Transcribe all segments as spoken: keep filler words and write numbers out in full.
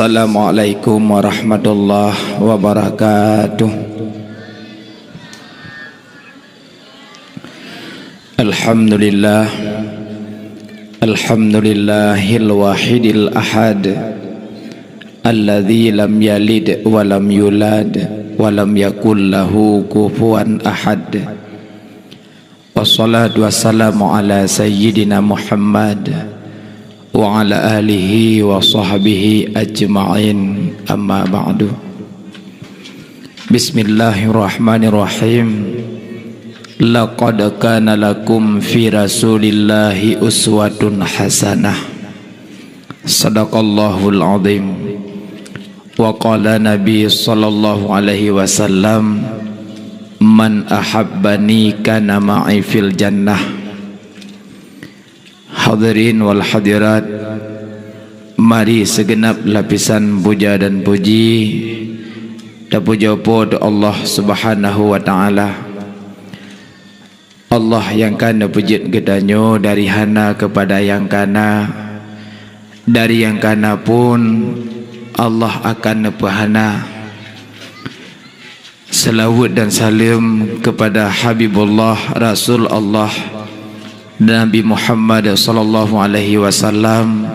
Assalamualaikum warahmatullahi wabarakatuh. Alhamdulillah. Alhamdulillahil wahidil ahad, alladzi lam yalid wa lam yulad, wa lam yakul lahu kufuwan ahad. Wassalatu wassalamu ala sayyidina Muhammad wa ala alihi wa sahbihi ajma'in, amma ba'du. Bismillahirrahmanirrahim. Laqad kana lakum fi Rasulillahi uswatun hasanah. Sadaqallahul azim. Wa qala Nabi sallallahu alaihi wasallam, "Man ahabbani kana ma'i fil jannah." Hadirin wal hadirat, mari segenap lapisan puja dan puji tapujoe Po teu Allah Subhanahu wa Ta'ala. Allah nyang ka neupeujeuet geutanyoe dari hana keupada nyang kana, dari nyang kana pun Allah akan neupeuhana. Seulaweuet dan saleuem keupada Habibullah, Rasul Allah, Nabi Muhammad sallallahu alaihi wasallam,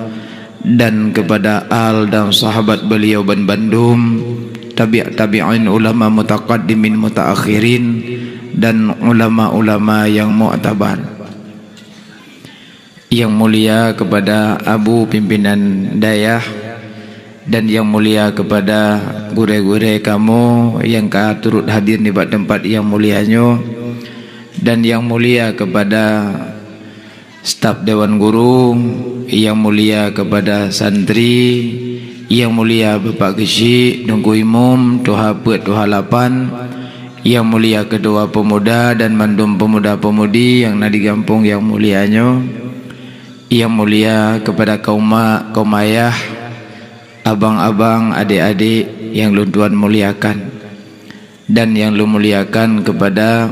dan keupada al dan sahabat beliau ban bandum, tabi' tabi'in, ulama mutaqaddimin mutaakhirin, dan ulama-ulama nyang mu'tabar. Nyang mulia keupada Abu Pimpinan Dayah, dan nyang mulia keupada gurée-gurée kamoe nyang ka turot hadir nibak teumpat nyang mulia nyoe, dan nyang mulia keupada staf Dewan Guru, nyang mulia keupada santri, nyang mulia Bapak Geuchik, Teungku Imum, Tuha Peuet, Tuha Lapan, nyang mulia Ketua Pemuda dan mandum pemuda-pemudi nyang na di gampông nyang mulia nyoe, nyang mulia keupada kaum mak, kaum ayah, abang-abang, adék-adék nyang lôn tuan muliakan, dan nyang lôn muliakan keupada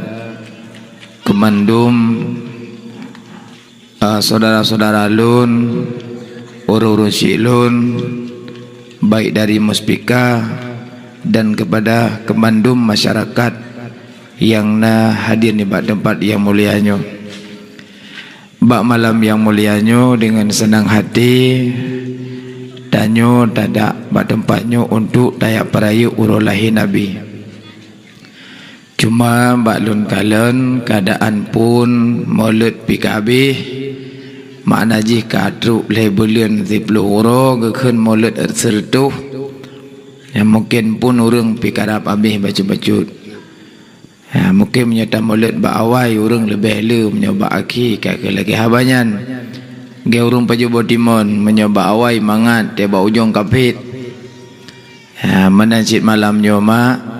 keumandum, eh, syedara-syedara lôn, ureuëng-ureuëng syik lôn, baik dari Muspika dan keupada keumandum masyarakat nyang na hadir nibak teumpat nyang mulia nyoe. Bak malam nyang mulia nyoe, deungon seunang hati, tanyoe tadak bak teumpat nyoe untuk tajak peurayeuk uroe lahé Nabi. Cuma bak lôn kalon, keuadaan phon mulod pih ka habéh, makna jih ka trok lhée buleuen siploh uroe geukheun mulod seureutôh. Nyang mungken phon ureuëng pih karab habéh bacut-bacut. Ha, mungken meunyoe tamulod bak awai ureuëng leubeh le, meunyoe bak akhé ka keuh lagée haba nyan. Lagée ureuëng pajoh boh timon, meunyoe bak awai mangat, teuh bak ujong ka phet. Ha, meunan cit malam nyoe, mak.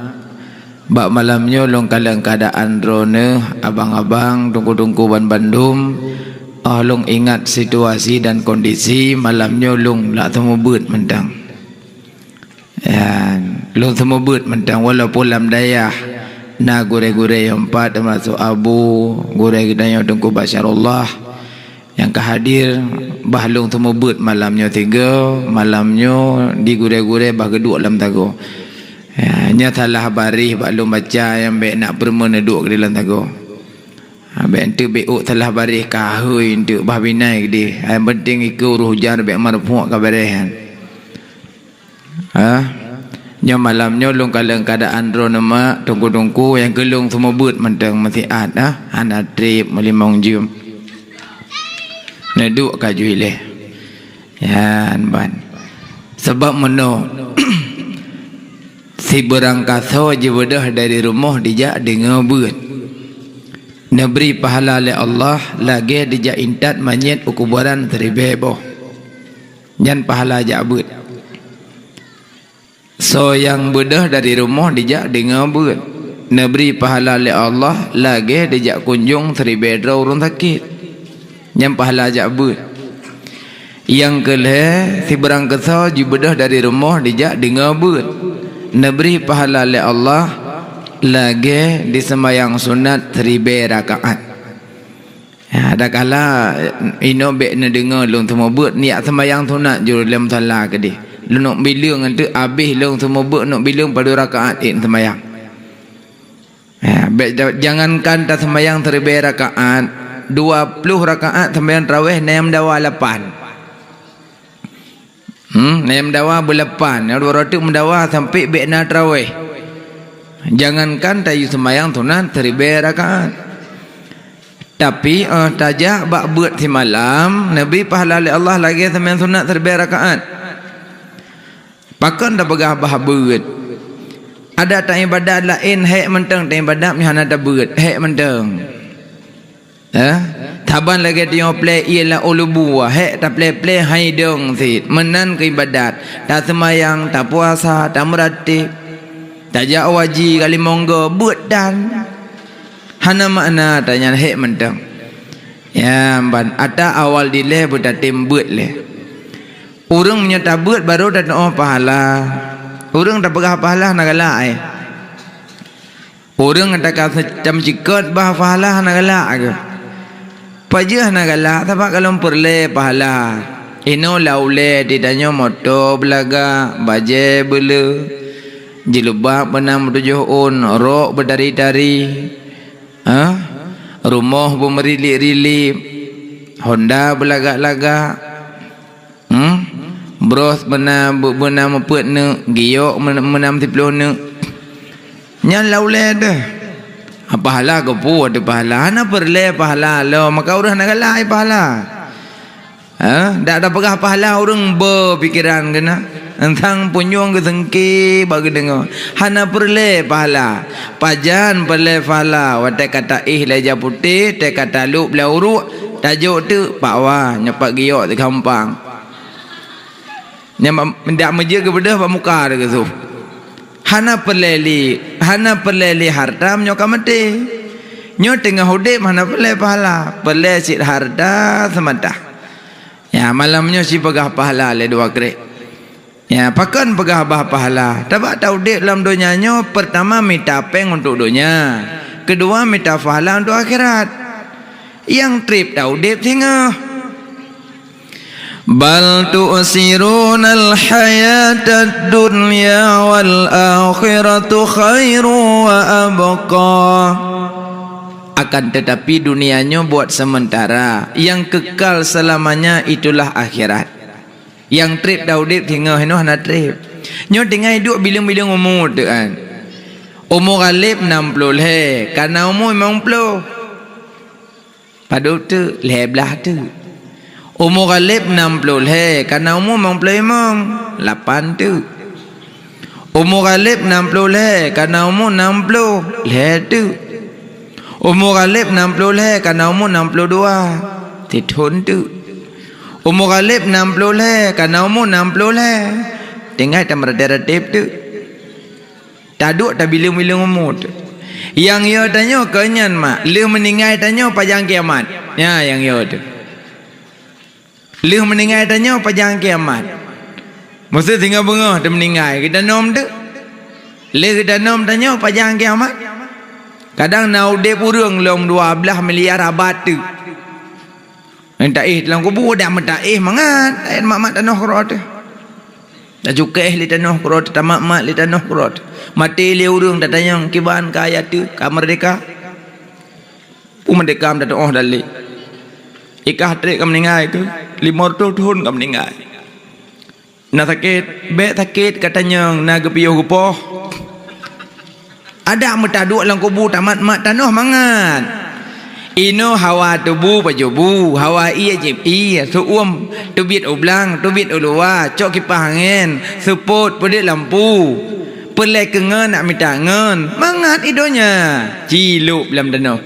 Bak malam nyoe lôn kalon keuadaan droeneuh, abang-abang, teungku-teungku ban bandum, óh lôn ingat situasi dan kondisi malam nyoe lôn lak seumeubeuet mantong. Ya, lôn seumeubeuet mantong, walaupun lam dayah na gurée-gurée nyang pat, teumasok Abu, gurée geutanyoe Teungku Basyarullah, nyang ka hadir, bah lôn seumeubeuet malam nyoe sigoe, malam nyoe di gurée-gurée bah geuduek lam sagoe. Ya, nyoe salah baréh bak lôn baca nyang bék nak peurumoh neuduek keudeh lam sagoe. Ha, bék enteuk bék ôk salah baréh, ka hôi enteuk bah binai keudeh. Nyang penting ikeue uroe hujan bék marfu'ah ka beureh nyan. Ha? Nyoe malam nyoe lôn kalon keuadaan droeneuh mak, teungku-teungku nyang keu lôn seumeubeuet mantong meusiat, ha? Hana treb meulimong jeuem. Neuduek ka jui lé. Nyan ban. Sabab meunoe, sibeurangkasoe jibeudôh dari rumoh dijak deungoe beuet. Neubri pahala lé Allah lagée dijak intat manyét u kuboran siribée boh. Nyan pahala jak beuet. Soe nyang beudôh dari rumoh dijak deungoe beuet, neubri pahala lé Allah lagée dijak kunjong siribée droe ureuëng sakét. Nyan pahala jak beuet. Nyang keu lhée, sibeurangkasoe jibeudôh dari rumoh dijak deungoe beuet, neubri pahala lé Allah lagée diseumayang sunat siribée rakaat. Ya, adakala inoe bék neudeungoe lôn seumeubeuet, neujak seumayang sunat jroh lé musala keudeh. Lôn neuk bileueng, eunteuk abéh lôn seumeubeuet neuk bileueng padum rakaat ék seumayang. Ya, bék ja-, jangankan taseumayang siribée rakaat, dua ploh rakaat seumayang tarawéh na nyang meudawa lapan. Hmm, na nyang meudawa beulapan, nyang dua ratus meudawa sampai bék na tarawéh. Jangankan tayue seumayang sunat siribée rakaat. Tapi, eh, tajak bak beuet simalam, neubri pahala lé Allah lagée seumayang sunat siribée rakaat. Pakon tapeugah bah beuet? Adak taibadat laén hék mantong, taibadat nyoe hana tabeuet, hék mantong. Eh? Saban lagée tanyoe plée ié lam u lubu, hék taplée-plée hai dong cit. Meunan keu ibadat, taseumayang, tapuasa, tameuratéb, tajak haji, kalimong go, beuet tan. Hana makna tanyan, hék mantong. Ya, ban ata awal dilée beutatem beuet lé. Ureuëng meunyoe tabeuet barô tateuoh pahala. Ureuëng tapeugah pahala hana galak, eh. Ureuëng ata ka se-, tam cikot bah pahala hana galak keuh. Pajoh hana galak, sabab ka lom peureulée pahala. Inoe lam ulée di tanyoe moto beulagak, bajée beuleu, jilbab beuna meutujoh ôn, rok beutari-tari, ha? Rumoh beumeuriliek-riliek, honda beulagak-lagak. Hmm? Bros beuna, be-, beuna meupeuet neuk, giok men-, meunan siploh neuk. Nyan lam ulée deuh. Ah, pahala keupeue teuh pahala? Hana peureulée pahala lom, maka ureuëng hana galak pahala. Ha? Dak tapeugah pahala ureuëng beu pikeran keunan. Entang punyueng geuseungki bak geudeungoe. Hana peureulée pahala. Pajan peureulée pahala? Watée ka taéh lé ija putéh, tée ka talop lé uruek, tajok teuk pak wa, nyoe pat giok teugampang. Nyang dak meujeuet geubeudôh bak muka teuh geusoh. Hana peureulée lé, hana peureulée lé hareuta meunyoe ka maté. Nyoe teungoh udeb hana peureulée pahala, peureulée cit hareuta seumata. Ya, malam nyoe sipeugah pahala lé dua krek. Ya, pakon peugah bah pahala? Tabak taudeb lam donya nyoe, peurtama mita péng untuk donya, keudua mita pahala untuk akhirat. Nyang treb taudeb singoh. Bal tu'sirunal hayatad dunya wal akhiratu khairu wa abqa. Akan tetapi dunia nyoe buat sementara, yang kekal selamanya itulah akhirat. Nyang treb taudeb singoh inoe hana treb. Nyoe tinggai duek bileueng-bileueng umu teuh kan. Umu Ghalib nam ploh lhée, ka na umu limong ploh. Padub teuk, lhée blaih teuk. Umu Ghalib nam ploh lhée, ka na umu limong ploh limong, lapan teuk. Umu Ghalib nam ploh lhée, ka na umu nam ploh lhée teuk. Umu Ghalib nam ploh lhée, ka na umu nam ploh dua, sithon teuk. Umu Ghalib nam ploh lhée, ka na umu nam ploh lhée, tinggai tameurateb-rateb teuk. Taduek tabileueng-bileueng umu teuk. Nyang yo tanyoe keu nyan mak, lheueh meuninggai tanyoe pajan kiamat. Nyan nyang yo teuk. Lheueh meuninggai tanyoe pajan kiamat. Meuseu singoh beungoh teumeuninggai, geutanom teuk. Lheueh geutanom tanyoe pajan kiamat. Kadang na udeb ureuëng lom dua blaih miliar abad teuk. Nyang taéh lam kubu dak meutaéh mangat, ayat mat-mat tanoh keudroe teuh. Tacukéh lé tanoh keudroe teuh, tamat-mat lé tanoh keudroe teuh. Maté lé ureuëng tatanyong kiban ka ayat teuk ka meurdeka. Peue meurdeka meutateuoh dalek. Ikah treb ka meuninggai keuh, limong reutôh thon ka meuninggai. Na sakét, bék sakét ka tanyong na geupiôh geupoh. Adak meutaduek lam kubu tamat-mat tanoh mangat. Inoe hawa teubu pajoh bu, hawa ié jieb ié, seu-uem teubiet u blang, teubiet u luwa, cok kipah angén, seupôt peuduek lampu. Peureulée keu ngon nak mita ngon, mangat i donya cilop lam tanoh.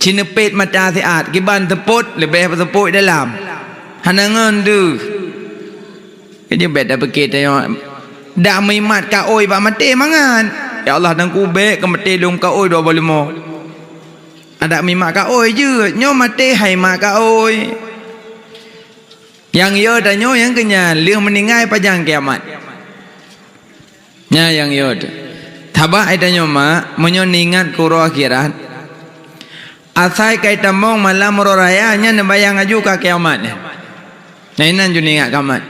Sineupet mata siat, kiban seupôt leubeh peuseupôt dalam. Hana ngon deuh. Jadi bék tapike tanyoe dak meuimat kaôi bak maté mangat. Ya Allah, Teungku, bék keu maté lôn kaôi dua boh leumo. Adak meuimat kaôi jeuet, nyoe maté hai mat kaôi. Nyang yo tanyoe nyang keunyan lheueh meuninggai pajan kiamat. Nyan nyang yo teuh. Sabab ai tanyoe mak, meunyoe neuingat keu uroe akhirat, asai kai tamong malam uroe raya nyan neubayang aju ka kiamat nyan. Nah, inan ju neuingat kiamat.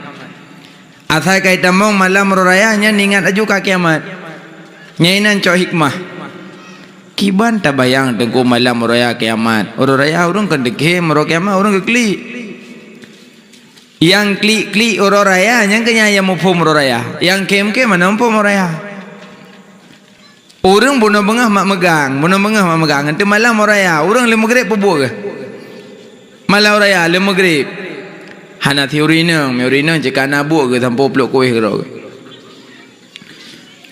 Asai ka itamong malam uroe raya, nyan ingat laju ka kiamat. Nyan inan cok hikmah. Kiban tabayang teungku malam uroe raya kiamat. Uroe raya ureuëng kon teukhem, uroe kiamat ureuëng geuklik. Nyang klik-klik uroe raya, nyang keuh nyan nyang muphom uroe raya. Nyang khem-khem hana muphom uroe raya. Ureuëng bunoe beungoh mak meugang, bunoe beungoh mak meugang. Teuma malam uroe raya, ureuëng lheueh meugreb peubuet geuh. Malam uroe raya, lheueh meugreb. Hana siurineueng, meu urineueng cit ka na buet geuh sampoe plok kueh keudroe geuh.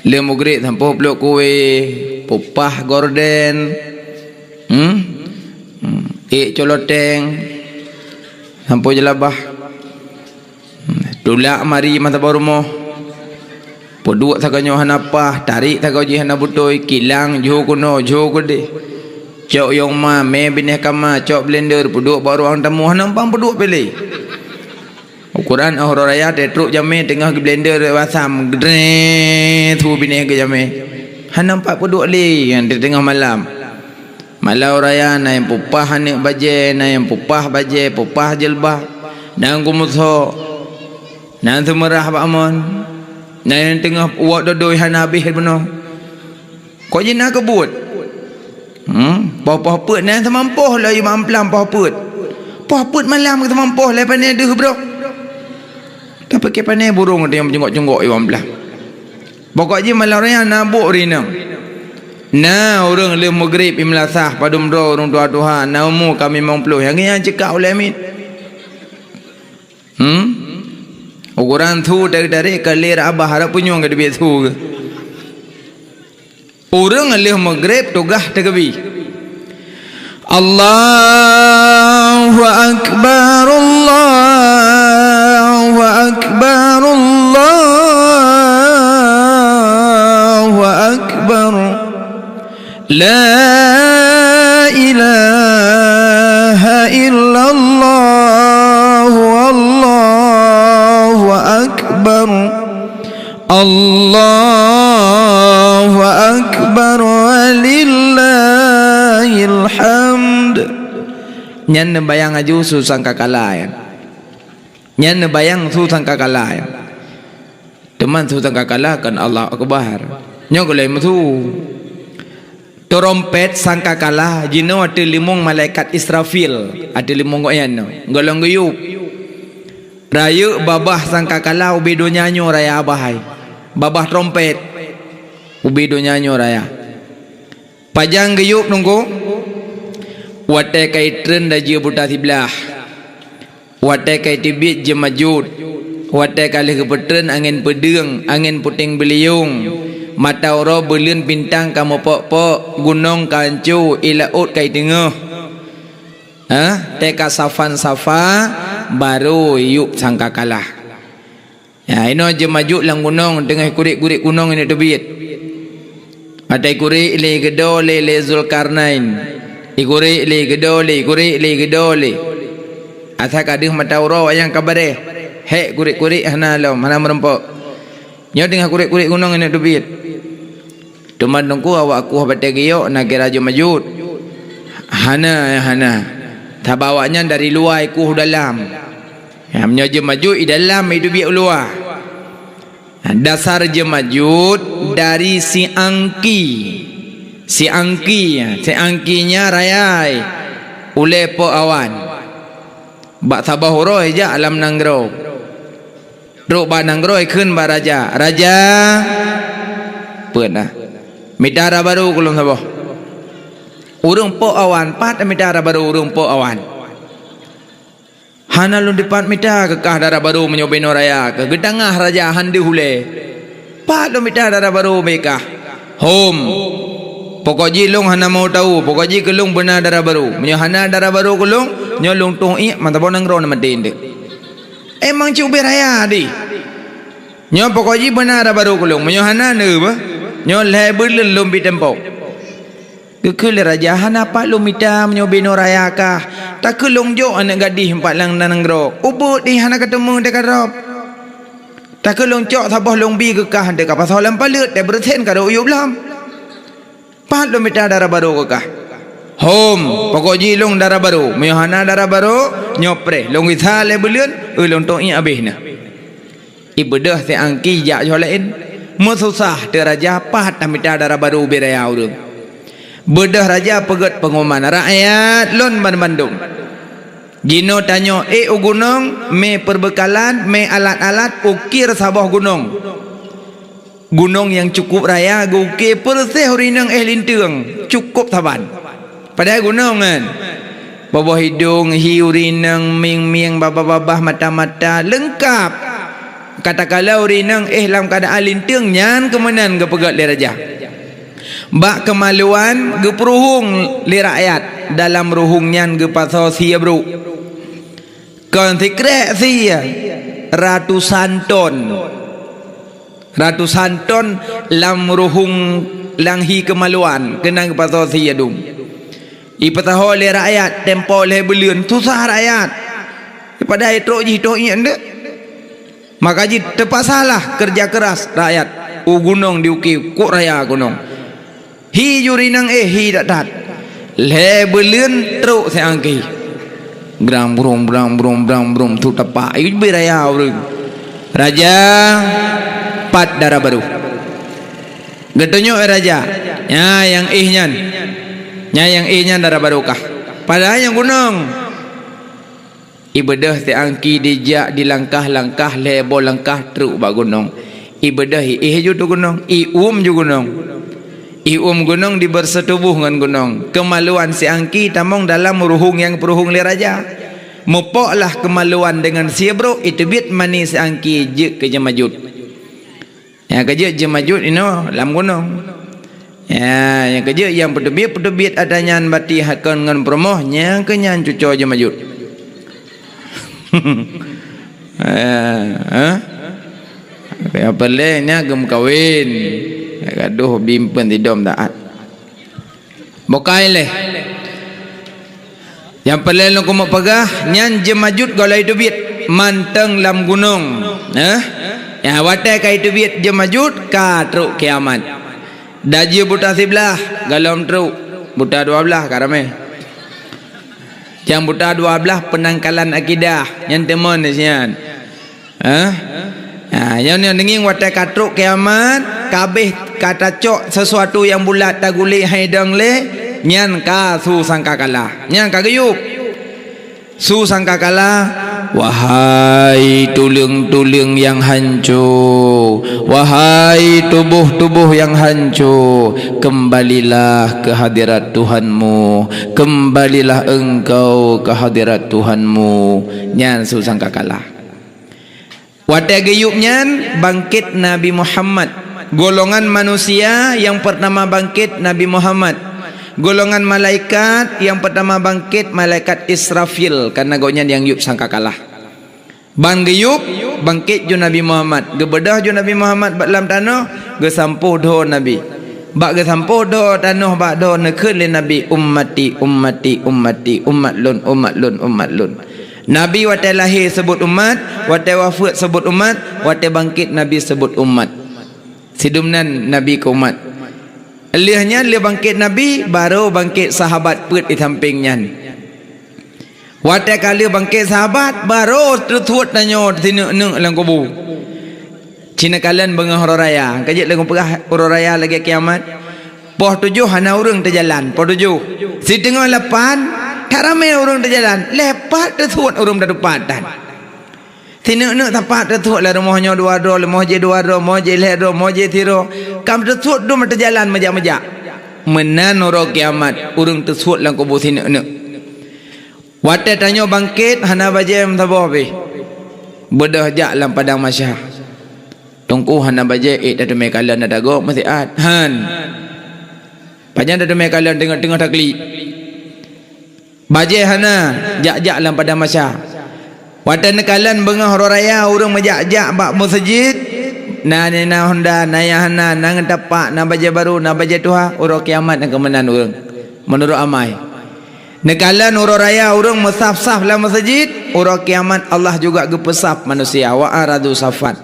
Lheueh meugreb sampoe plok kueh, peupah gorden, hmm? Hmm. Ék coloteng, sampoe jeulabah. Hmm. Tulak mari masa bak rumoh. Peuduek sagoe nyoe hana paih, tarék sagoe jih hana beutôi, kilang jho keunoe, jho keudeh. Cok yong ma, mé binéh kama, cok blender, peuduek bak ruang tamu, hana muphom peuduek piléh. Ukoran óh uroe raya, trok jamé teungoh geublender asam, geudreng, su binéh geuh jamé. Hana muphom peuduek lé, nyang di teungoh malam. Malam uroe raya na nyang peupah aneuëk bajée, na nyang peupah bajée, peupah jeuleuba, na nyang geumeuso, na nyang seumeurah bak amon, na nyang teungoh uwak dodoi hana habéh bunoe. Kok jih na keubuet? Hmm, poh-poh peuet na nyang seumampoh lom i mamplam poh peuet. Poh peuet malam ka seumampoh lé pané deuh brok. Tapi keu pané burông teuh nyang meujungok-jungok i mamplam. Pokok jih malam raya na buet rinong. Na ureuëng lheueh meugreb i meulasah padum droe ureuëng tuha-tuha na umu ka limong ploh nyang nyan cekak ulée miet. Hmm? Ukoran su dari-dari ka lé abah harap punyueng ka teubiet su geuh. Ureuëng lheueh meugreb tugaih teugeubi. Allahu Akbar, Allahu Akbar, Allahu Akbar. La ilaha illallah, Allahu Akbar. Allahu Akbar walillahil hamd. Nyan neubayang laju su sangkakala nyan. Nyan neubayang su sangkakala nyan. Teuma su sangkakala kon Allahu Akbar. Nyoe gulée meusu. Trompet sangkakala jinoe ateueh limong malaikat Israfil, ateueh limong gobnyan nyoe. Gohlom geuyueb. Rayeuk babah sangkakala ubé donya nyoe raya abah hai. Babah trompet ubé donya nyoe raya. Pajan geuyueb teungku? Watée ka itreun laju buta siblaih. Watée ka iteubiet jeumajut. Watée ka lheueh geupeutreun angén peudeueng, angén puténg beuliyong. Mata uroe buleuen bintang ka meupok-pok, gunong ka anco, ié laôt ka iteungoh. Hah? Tée ka safan-safa, barô yueb sangkakala. Ya, inoe jeumajut lam gunong teungoh ikurék-kurék gunong inoe teubiet. Watée ikurék lé geudoe lé, lé Zulkarnain. Ikurék lé geudoe lé, ikurék lé geudoe lé. Asai ka deuh mata uroe nyang ka bareh. Hék kurék-kurék hana lom, hana meurumpok. Nyoe teungoh kurék-kurék gunong inoe teubiet. Teuma teungku awak kuh batée geuyok na kira jeumajut. Hana, hana. Sabab awaknyan dari luwa ikuh dalam. Ya, meunyoe jeumajut i dalam itu biek luwa. Dasar jeumajut dari siangki. Siangki, siangki nyan raya ulée po awan. Bak saboh uroe jak lam nanggroe. Trok bak nanggroe kheun bak raja, "Raja, peue na? Mita dara barô keu lôn saboh." Ureuëng pok awan, pat mita dara barô ureuëng pok awan. "Hana lôn dipat mita keu kah dara barô meunyoe binoe raya keuh," geutangah raja han deuh ulée. "Pat lôn mita dara barô beu kah?" "Hom, pokok jih lôn hana mau tahu, pokok jih keu lôn beuna dara barô. Meunyoe hana dara barô keu lôn, nyoe lôn tueng iék mata bonang droe maté eunteuk." Emang cit ubé raya deh. Nyoe pokok jih beuna dara barô keu lôn. Meunyoe hana neuh beuh, nyoe lhée buleuen lôn bi tempo. Geukheun lé raja, "Hana pat lôn mita meunyoe binoe raya kah. Takheun lôn jok aneuëk gadih pat lam nanggroe. Ubeuet deh hana ka teumé teuka drob. Takheun lôn cok saboh lôn bi keu kah teuka pasoe lam paleuet teuh beureusen ka rot yueb lom." "Pat lôn mita dara barô keu kah?" "Hom, pokok jih lôn dara barô. Meunyoe hana dara barô, nyoe preh lôn gisa lhée buleuen, eu lôn tueng iék abéh na." Ibeudôh si Angki jak yoh laén. Meususah teuk raja, paih tamita dara barô ubé raya ureuëng. Beudôh raja peugét peunguman, "Rakyat lôn banmandum, jinoe tanyoe ék u gunong, mé peureubeukalan, mé alat-alat, ukir saboh gunong. Gunong nyang cukup raya geu-ukir peureuseh ureuëng inong éh linteueng, cukup saban." Padahai gunong nyan. Boboh idong, hi ureuëng inong, mieng-mieng, babah-babah, mata-mata, leungkab. Katakala ureuëng inong éh lam keuadaan linteueng, nyan keuh meunan geupeugét lé raja. Bak keumaluan geupeuruhueng lé rakyat, dalam ruhueng nyan geupasoe sie brôk. Kon sikrék sie, ratusan ton. Ratusan ton lam ruhueng lam hi keumaluan, keunan geupasoe sie dum. Ipeusaho lé rakyat, tempo lhée buleuen, susah rakyat. Padahai trok jih trok nyan deuek. Maka jih teupasalah keureuja keuras rakyat u gunong diukir kok raya gunong. Hi juri nang éh, hi that-that. Lhée buleuen trok si Angki. Grang brum, grang brum, grang brum, tu tepak. Ié beu raya ureuëng. "Raja, pat dara barô?" Geutunyok, "Eh raja, nyan nyang éh nyan. Nyan nyang éh nyan dara barô kah." Padahai nyang gunong. Ibeudôh si Angki dijak dilangkah-langkah, lhée boh langkah trok bak gunong. Ibeudôh iéh ju tu gunong, iuem ju gunong. Iuem gunong dibeureuseutubôh ngon gunong. Keumaluan si Angki tamong dalam ruhueng nyang peuruhueng lé raja. Meupoklah keumaluan deungon sie brôk, iteubiet mani si Angki jeuet keu jeumajut. Nyang keujeuet jeumajut inoe lam gunong. Ya, nyang keujeuet nyang peuteubiet-peuteubiet atra nyan bati hakon ngon peurumoh, nyang keu nyan cuco jeumajut. Eh, eh? Nyang peureulée nyan geumeukawen. Gadoh bimpeuen sidom taát. Bukai lé. Nyang peureulée lôn keumeung peugah, nyan jeumajut gohlom iteubiet mantong lam gunong. Eh? Nyang watée ka iteubiet jeumajut ka trok kiamat. Dajih buta siblaih gohlom trok, buta dua blaih ka ramé. Nyang buta dua blaih peunangkalan akidah, nyan teumon di sinan. Eh? Ha, nyan, nyan deungieng watée ka trok kiamat, ka abéh ka tacok sesuatu nyang bulat tagulék hai dong lé, nyan ka su sangkakala. Nyan ka geuyueb. Su sangkakala, "Wahai tuleueng-tuleueng nyang hanco, wahai tuboh-tuboh nyang hanco, keumbalilah keu hadirat Tuhanmu, keumbalilah engkau keu hadirat Tuhanmu." Nyan su sangkakala. Watée geuyueb nyan, bangkét Nabi Muhammad. Golongan manusia nyang peurtama bangkét Nabi Muhammad. Golongan malaikat nyang peurtama bangkét malaikat Israfil, kareuna gobnyan nyang yueb sangkakala. Ban geuyueb, bangkét ju Nabi Muhammad. Geubeudôh ju Nabi Muhammad bak lam tanoh, geusampôh dhoe Nabi. Bak geusampôh dhoe tanoh bak dhoe neukheun lé Nabi, "Ummati, ummati, ummati, umat lôn, umat lôn, umat lôn." Nabi watée lahé seubut umat, watée wafeuet seubut umat, watée bangkét Nabi seubut umat. Sidum nan Nabi keu umat. Lheueh nyan lheueh bangkét Nabi, barô bangkét sahabat peuet di sampéng nyan. Watée ka lheueh bangkét sahabat, barô teusuet tanyoe sineuk-neuk lam kubu. Ci neukalon beungoh uroe raya, ka jeuet lé geupeugah uroe raya lagée kiamat. Poh tujoh hana ureuëng teujalan, poh tujoh. Siteungoh lapan, that ramé ureuëng teujalan, lhée pat teusuet ureuëng tatupat that. Sineuk-neuk sapat teusuet lam rumoh nyoe dua droe, rumoh jéh dua droe, rumoh jéh lhée droe, rumoh jéh sidroe. Ka teusuet dum teujalan meujak-meujak. Meunan uroe kiamat, ureuëng teusuet lam kubu sineuk-neuk. Watée tanyoe bangkét hana bajée meusaboh pih. Beudôh jak lam padang mahsyar. Teungku hana bajée ék tateumé kalon ata gob meusiat. Han. Pajan tateumé kalon teungoh-teungoh taklik. Bajée hana, jak-jak lam padang mahsyar. Watée neukalon beungoh uroe raya ureuëng meujak-jak bak meuseujid, na nina honda, na nyang hana, na ngon tapak, na bajée barô, na bajée tuha, uroe kiamat nyang keu meunan ureuëng. Meunurot amai. Neukalon uroe raya ureuëng meusaf-saf lam meuseujid, uroe kiamat Allah juga geupeusaf manusia, wa aradu safan.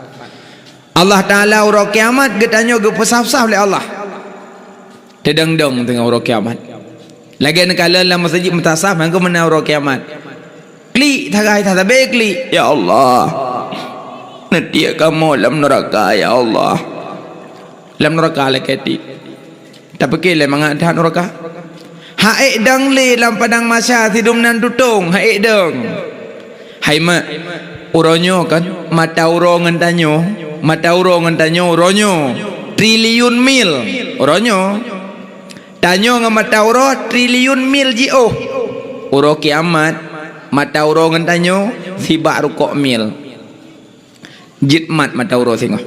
Allah Taala uroe kiamat geutanyoe geupeusaf-saf lé Allah. Teudong-dong teungoh uroe kiamat. Lagée neukalon lam meuseujid meutasaf, mangko meunan uroe kiamat. Klik, tagai, tasabe klik. Ya Allah. Tiek kamoe lam neuraka, ya Allah. Lam neuraka lakée tiek. Tapike lé mangat that neuraka. Ha'ék dong lé lam padang mahsyar sidum nan tutong, ha'ék dong. Hai mak, uroe nyoe kan, mata uroe ngon tanyoe, mata uroe ngon tanyoe uroe nyoe triliun mil. Uroe nyoe. Tanyoe ngon mata uroe triliun mil jiôh. Uroe kiamat, mata uroe ngon tanyoe sibak rukok mil. Jeuet mat mata uroe singoh.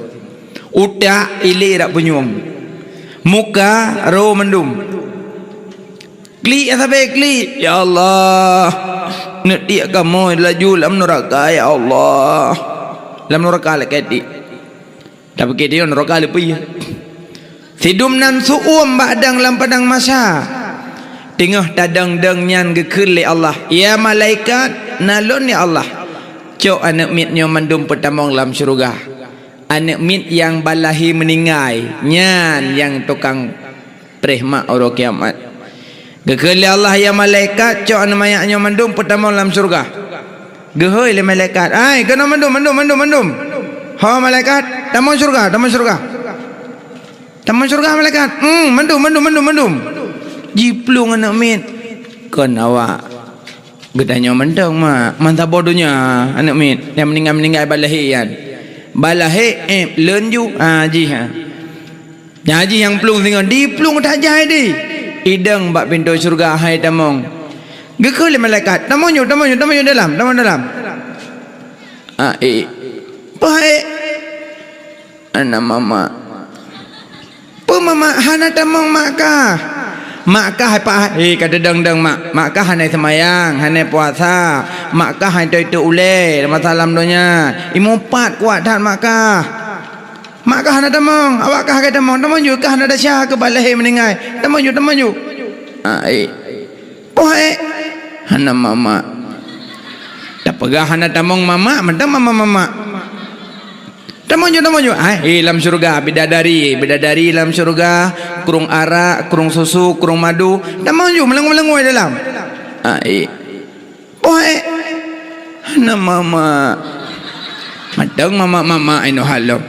Utak ilé rak punyueng. Muka ro mandum. Klik ya sabe klik. Ya Allah. Neutiek kamoe laju lam neuraka, ya Allah. Lam neuraka lakée tiek. Tapike dia neuraka leupie. Sidum nan su'um bak dang lam padang mahsyar. Teungoh tadong-dong nyan geukheun lé Allah, "Ya malaikat, na lôn ya Allah. Cok aneuk miet nyoe mandum peutamong lam syeuruga." Aneuk miet nyang balahé meuninggai, nyan nyang tukang preh mak uroe kiamat. Geukheun lé Allah, "Ya malaikat, cok aneuk manyak nyoe mandum peutamong lam syeuruga." Geuhôi lé malaikat, "Ai, keunoe mandum, mandum, mandum, mandum." "Ho malaikat, tamong syeuruga, tamong syeuruga." "Tamong syeuruga malaikat." "Hmm, mandum, mandum, mandum, mandum." Jiplueng aneuk miet. Kon awak geutanyoe mantong mak, man saboh donya aneuk miet nyang meuninggai-meuninggai balahé nyan. Balahé éh lôn ju, ha jih ha. Nyan jih nyang plueng singoh, diplueng that jai deh. Idong bak pintoe syeuruga hai tamong. Geukheun lé malaikat, "Tamong ju, tamong ju, tamong ju dalam, tamong dalam." "Ai, peue hai?" "Hana mama." "Peue mama? Hana tamong mak kah?" "Mak kah hai pa-, he ka teudong-dong mak. Mak kah hana seumayang, hana puasa. Mak kah hana toe-toe ulée masa lam donya. Imupat kuat that mak kah." "Mak kah hana tamong, awak kah ka tamong. Tamong ju kah hana desya keu balahé meuninggai. Tamong ju, tamong ju." "Ai." "Poh ék?" "Hana mama." Tapeugah hana tamong mama, mantong mama-mama. "Tamong ju, tamong ju." Ai, eh, lam syeuruga bidadari, bidadari lam syeuruga, krueng arak, krueng susu, krueng madu. Tamong ju, meulangui-meulangui dalam. Ai. "Poh ék?" "Hana mama." Mantong mama-mama inoe halom.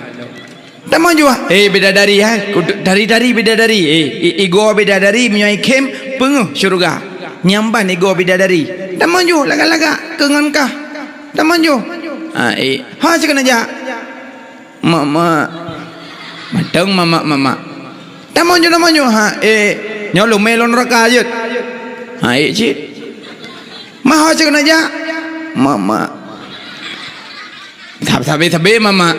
"Tamong ju, ah." Eh, bidadari, eh. Kudu-, dari-dari bidadari. Eh, i-, igoe bidadari meunyoe ikhém peungeuh syeuruga. Nyang ban igoe bidadari. "Tamong ju, lagak-lagak keu ngon kah. Tamong ju." "Ah, eh." "Ho cit keuneuk jak?" "Mama." Mantong mama-mama. "Tamong ju, tamong ju." "Ha, eh. Nyoe lumé lôn raka jeuet." "Ha, eh, cit." "Ma ho cit keuneuk jak?" "Mama." Sab-, sabe-sabe mama.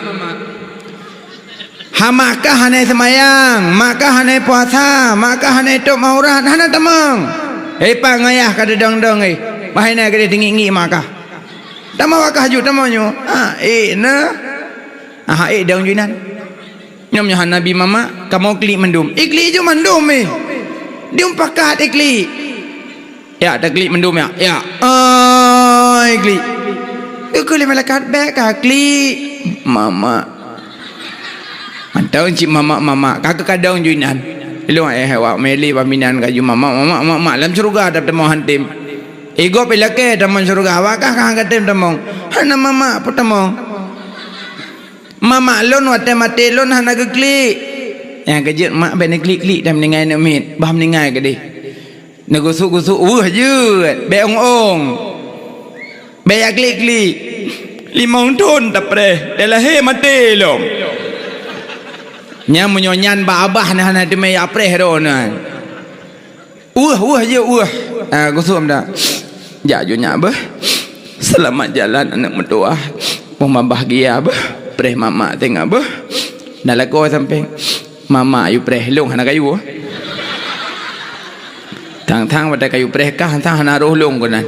"Ha mak kah hana seumayang, mak kah hana puasa, mak kah hana tôb aurat, hana tamong." "Eh, pat ngayah ka teudong-dong, eh. Bahai na keudeh teungiek-ngiek mak kah." "Tamong awak kah ju, tamong ju." "Ah, eh, na." "Ah, eh, dong ju inan." Nyoe meunyoe hana bi mama, kamoe klik mandum. Iklik ju mandum, eh. Dium pakat iklik. Ya, taklik mandum ya. Ya. Ai, klik. Geukheun lé malaikat, "Bék ka klik, mama." Mantong cit mama-mama, ka keukadong ju inan. Ilong eh wak meli baminan ka ju mama, mama, mama, lam syeuruga dah teumoh hantim. Igob ilakée tamong syeuruga, awak kah ka hantom tamong. Hana mama peutamong. Mama lôn watée maté lôn hana geuklik. Nyang keujeuet mak bék neuklik-klik dan meuninggai aneuk miet, bah meuninggai keudeh. Neugusuk-gusuk weueh jeuet, bék ong-ong. Bék jak klik-klik. Limong thon tapreh, dan lahé maté lom. Nyan meunyoe nyan bak abah na hana teumé jak preh droeneuh. Weueh, weueh jeuet, weueh. Ah, gusuk dah. Jak ju nyak beuh. Selamat jalan aneuk meutuwah. Boh mabah gia beuh. Preh mamak tengah beuh. Dah lakoe sampéng. Mamak yue preh lông hana kayue. Thang-thang watée kayue preh kah, thang hana roh lông keunan.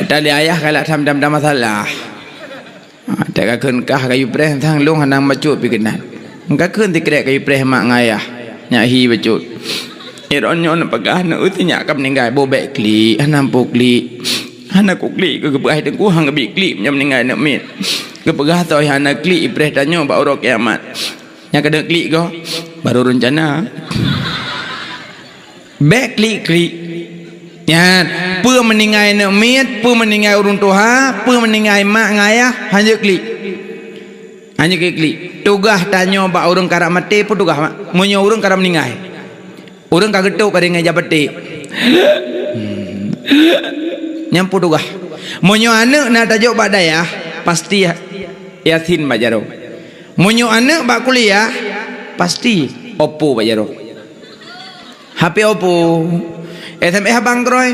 Tadi ayah galak tham-tham masalah. Ha, teuka kheun kah kayue preh, thang lông hana bacut pi keunan. Ka kheun sikrek kayue preh mak ngon ayah. Nyak hi bacut. Iron nyoe neupeugah aneuk teuh nyak ka meuninggai, boh bék klik, hana ampu klik. Hana kuklik, keu geupeugah teungku han geubi klik nyoe meuninggai aneuk miet. Geupeugah toh hana klik ipreh tanyoe bak uroe kiamat. Nyang keuneuk klik goh, baru rencana. Bék klik-klik. Nyan, peue meuninggai aneuk miet, peue meuninggai ureuëng tuha, peue meuninggai mak ngon ayah, hanjeuet klik. Hana klik-klik. Tugaih tanyoe bak ureuëng karab maté peue tugaih, mak? Meunyoe ureuëng karab meuninggai. Ureuëng ka geutôp ka ringai jak paték. Hmm. Nyan peue tugaih. Meunyoe aneuëk na tajok bak dayah, pasti Yasin bak jaroe. Meunyoe aneuëk bak kuliah, pasti Oppo bak jaroe. H P Oppo. S M S abang keurôi.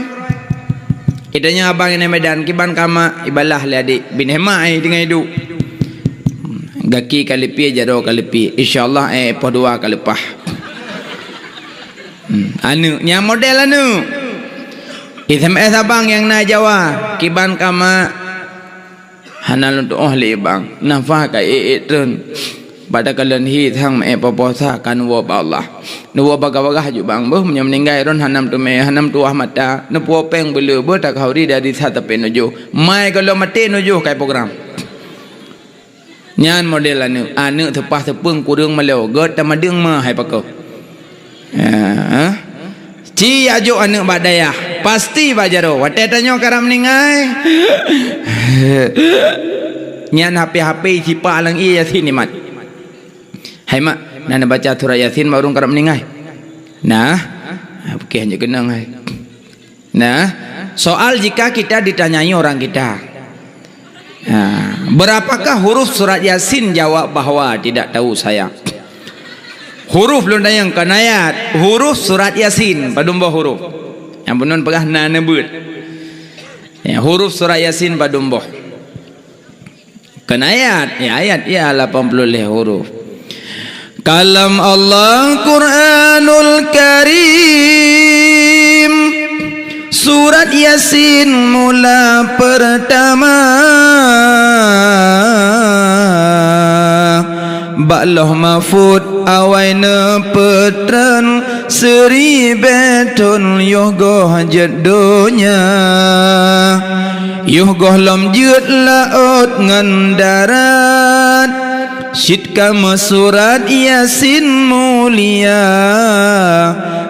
Geutanyoe abang nyang di Medan, kiban ka mak, ibalah lé adék. Bin hemat ai teungoh iduek. Hmm, gaki ka leupie, jaroe ka leupie. Insya Allah, eh, poh dua ka leupah. Hmm, aneuëk, nyan model aneuëk. S M S abang nyang na Jawa, kiban ka mak. Hana lôn tuoh lé bang, nafah ka ék-ék treun. Pada kalon hi thang meu'ék poh-poh sa ka neuwoe bak Allah. Neuwoe bagah-bagah ju bang, beuh meunyoe meuninggai droen hana meuteumé, hana meutuwah mata, neupuwoe péng beuleu, beuh takhauri dari sa tapé nujoh. Mai gohlom maté nujoh kai program. Nyan model aneuëk, aneuëk seupah seupeueng kureueng malèe, gét tamadeueng ma hai pakoe. Ya, ha? Ci ajok aneuëk bak dayah, pasti bak jaroe. Watèe tanyoe karab meuninggai, nyan H P-H P sipa alang ié Yasin imat. Hai mak, na neubaca surat Yasin bak ureuëng karab meuninggai? Nah, oke, hanjeuet keunong hai. Nah, soal jika kita ditanyai orang kita, nah, berapakah huruf surat Yasin? Jawab bahwa tidak tahu saya. Huruf lôn tanyong kon ayat, huruf surat Yasin padum boh huruf? Nyang bunoe peugah na neubeuet. Ya, huruf surat Yasin padum boh? Kon ayat, ya ayat ya lapan puluh lhèe huruf. Kalam Allah Quranul Karim, surat Yasin mula pertama. Bak Lauh Mahfud awai neupeutreun, siribèe thon yoh goh jeuet donya. Yoh gohlom jeuet laôt ngon darat, cit ka meusurat Yasin mulia.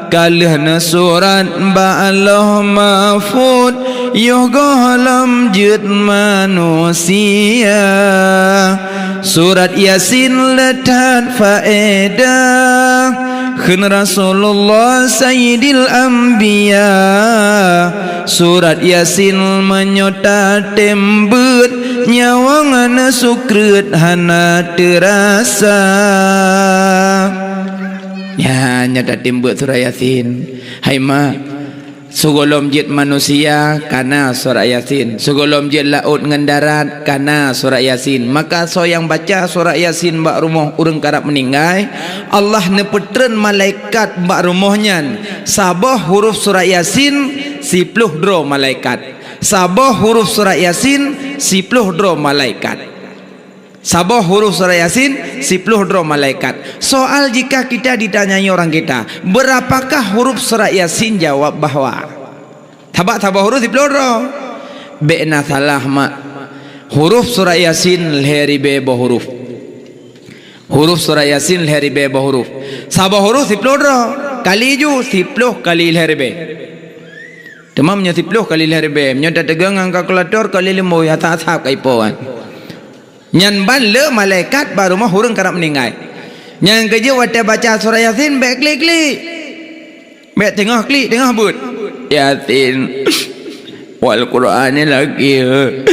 Ka lheueh neusurat bak Lauh Mahfud, yoh gohlom jeuet manusia. Surat Yasin le that faedah, kheun Rasulullah Sayyidil Anbiya. Surat Yasin meunyoe tatem beuet, nyawöng neusukreut hana teurasa. Nyan, nyan tatem beuet surat Yasin. Hai mak, sigohlom jeuet manusia, ka na surat Yasin. Sigohlom jeuet laôt ngon darat, ka na surat Yasin. Maka soe nyang baca surat Yasin bak rumoh ureuëng karab meuninggai, Allah neupeutreun malaikat bak rumoh nyan. Saboh huruf surat Yasin, siploh droe malaikat. Saboh huruf surat Yasin, siploh droe malaikat. Saboh huruf surat Yasin, siploh droe malaikat. Soal jika kita ditanyai orang kita, "Berapakah huruf surat Yasin?" Jawab bahwa. Sabab saboh huruf siploh droe. Bèk na salah, mak. Huruf surat Yasin lhèe ribèe boh huruf. Huruf surat Yasin lhèe ribèe boh huruf. Saboh huruf siploh droe. Kali ju, siploh kali lhèe ribèe. Teuma meunyoe siploh kali lhèe ribèe, meunyoe tateugon ngon kalkulator, kali limong, ya, asab-asab ka ipo kan. Nyan ban le malaikat bak rumoh ureuëng karab meuninggai. Nyang keujeuet watèe baca surat Yasin, bèk klik-klik. Bèk teungoh klik, teungoh beuet. Yasin. Wal Qur'anil Hakim.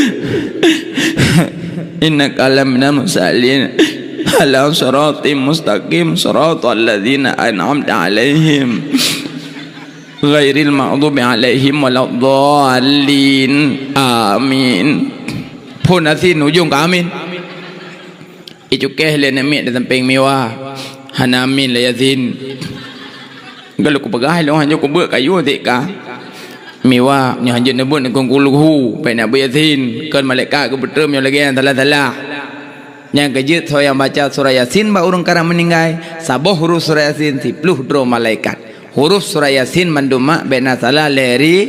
Innaka laminal mursalin. Ala siratim mustaqim, siratal ladzina an'amta 'alaihim. Ghairil maghdubi 'alaihim waladdallin. Amin. Phon Yasin ujong ka amin. Icukéh lé aneuk miet di sampéng Miwa. Hana amin lé Yasin. Ka lheueh kupeugah lôn, hanjeuet kubeuet kayue tika. Miwa, nyoe hanjeuet neubeuet neukheun kulhu, payah neubeuet Yasin. Kon malaikat geupeutreun nyoe lagèe nyang salah-salah. Nyang keujeuet soe nyang baca surat Yasin bak ureuëng karab meuninggai, saboh huruf surat Yasin siploh droe malaikat. Huruf surat Yasin mandum mak bèk na salah lhèe ri-,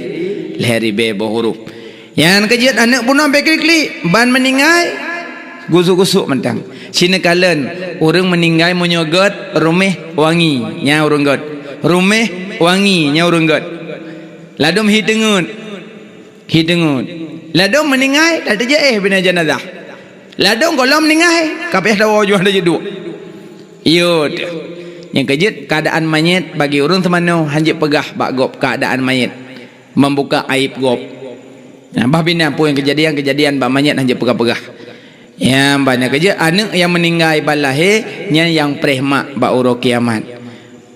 lhèe ribèe boh huruf. Nyan keujeuet aneuk bunoe bèk klik-klik, ban meuninggai, gusuk-gusuk mantong. Sineuk kalon, ureuëng meuninggai meunyoe gèt, ruméh wangi, nyan ureuëng gèt. Ruméh wangi, nyan ureuëng gèt. Ladôm hi teungeut, hi teungeut. Ladôm meuninggai, dak teujaéh binéh jeunazah. Ladôm gohlom meuninggai, ka payah tawoe juah laju duek. Yo teuh. Nyang keujeuet, keuadaan manyét bagi ureuëng seumanoe hanjeuet peugah bak gob keuadaan manyét. Membuka aib gob. Nah, bah binéh peue nyang keujadian-keujadian bak manyét hanjeuet peugah-peugah. Nyang banyak keujeuet aneuëk nyang meuninggai ban lahé, nyan nyang preh mak bak uroe kiamat.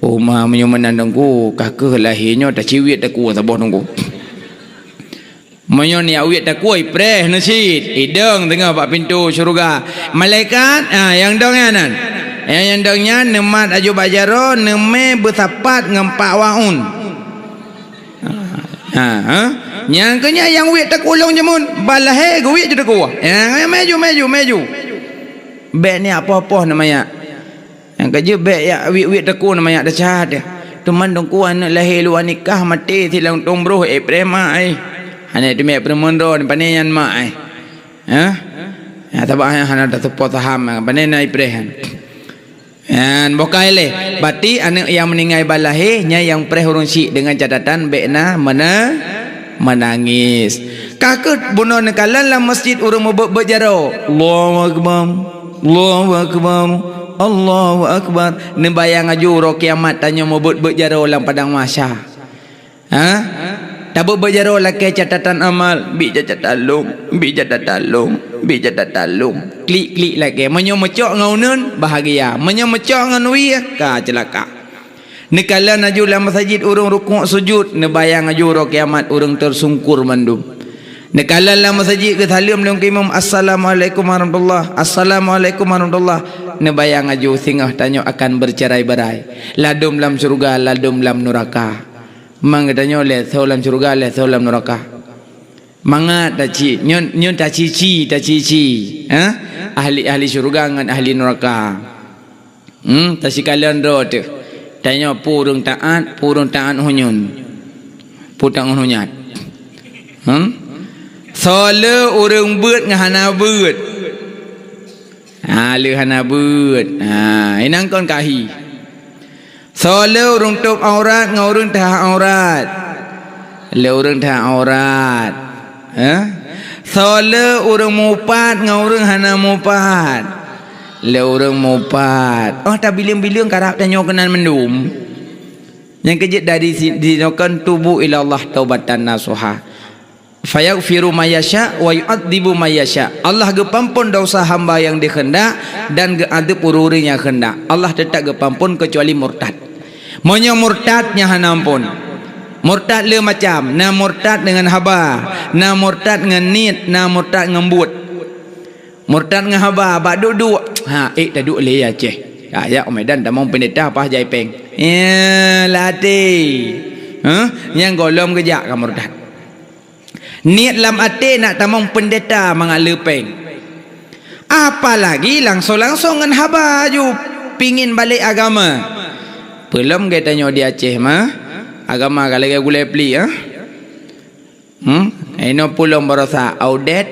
Oh ma, meunyoe meunan Teungku, ka kheueh lahé nyoe taciwiet takue saboh Teungku. Meunyoe neujak wiet takue, ipreh neucit, idong teungoh bak pintoe syeuruga. Malaikat, ah, nyang dong nyan nan. Nyang, nyang dong nyan neumat aju bak jaroe, neumé beusapat ngon pak waun. Ha, ha. Nyang keu nyan nyang wiet takue lôn jameun, ban lahé geuwiet ju takue. Nyang, maju, maju, maju. Bék neujak poh-poh neumaya. Nyang ka jeuet bék jak wiet-wiet takue neumaya desya teuh. Teuma Teungku aneuëk lahé luwa nikah maté silang tueng broh, eh, preh mak ai. Hana teumé peurumoh droe, pane nyan mak ai. Hah? Ya, sabab hana, hana tatupo saham, pane na ipreh nyan. Nyan boh kai lé. Berarti aneuëk nyang meuninggai ban lahé, nyan nyang preh ureuëng syiek deungon catatan bék na meuna-, meunangis. Ka kheueh bunoe neukalon lam masjid ureuëng meubeuet-beuet jaroe. Allahu Akbar. Allahu Akbar. Allahu Akbar. Neubayang aju uroe kiamat tanyoe meubeuet-beuet jaroe lam padang mahsyar. Ha? Tabeuet-beuet jaroe lakée catatan amal, bi catatan lôn, bi catatan lôn, bi catatan lôn. Klik-klik lakée. Meunyoe meucok ngon uneuen, bahagia. Meunyoe meucok ngon wie, ka ceulaka. Neukalon aju lam masjid ureuëng rukuk sujud, neubayang aju uroe kiamat ureuëng teusungkur mandum. Neukalon lam masjid geusaleuem lom keu imum, "Assalamualaikum warahmatullah, assalamualaikum warahmatullah." Neubayang aju singoh tanyoe akan bercerai-berai. Ladôm lam syeuruga, ladôm lam nuraka. Mang geutanyoe lé soe lam syeuruga, lé soe lam nuraka. Mangat taci, nyoe, nyoe tacici, tacici. Ha? Ahli-ahli syeuruga ngon ahli nuraka. Hmm, tasikalon droe teuh. Tanyoe peue ureuëng taát, peue ureuëng taát hunyun. Peue taát hunyat. Hmm? Soe le ureuëng beuet ngon hana beuet. Ha, le hana beuet. Ha, inang kon kahi. Soe le ureuëng tôb aurat ngon ureuëng teuhah aurat. Le ureuëng teuhah aurat. Eh? Soe le ureuëng mupat ngon ureuëng hana mupat. Le ureuëng mupat. Oh, tabileueng-bileueng karab tanyoe keunan mandum. Nyang keujeuet dari si-, disinoe kan tubu ilallah taubatan nasuha. Fayaghfiru may yasha wa yu'adzibu may yasha. Allah geupeuampon dosa hamba nyang dikeundak dan geuadeueb ureuëng-ureuëng nyang keundak. Allah teutap geupeuampon keucuali murtad. Meunyoe murtad nyan hana ampon. Murtad le macam, na murtad deungon haba, na murtad ngon niet, na murtad ngon buet. Murtad ngon haba, bak duek-duek. Ha, ék taduek lé Aceh. Ha, jak u Medan tamong peundeta paih jai péng. Ya, latih. Hah? Nyang gohlom geujak ka murtad. Niet lam até nak tamong peundeta mangat le péng. Apalagi langsong-langsong ngon haba aju pingin balek agama. Peulom geutanyoe di Aceh mah, agama ka lagée gulée pli, ah. Hmm? Inoe peulom barosa audet.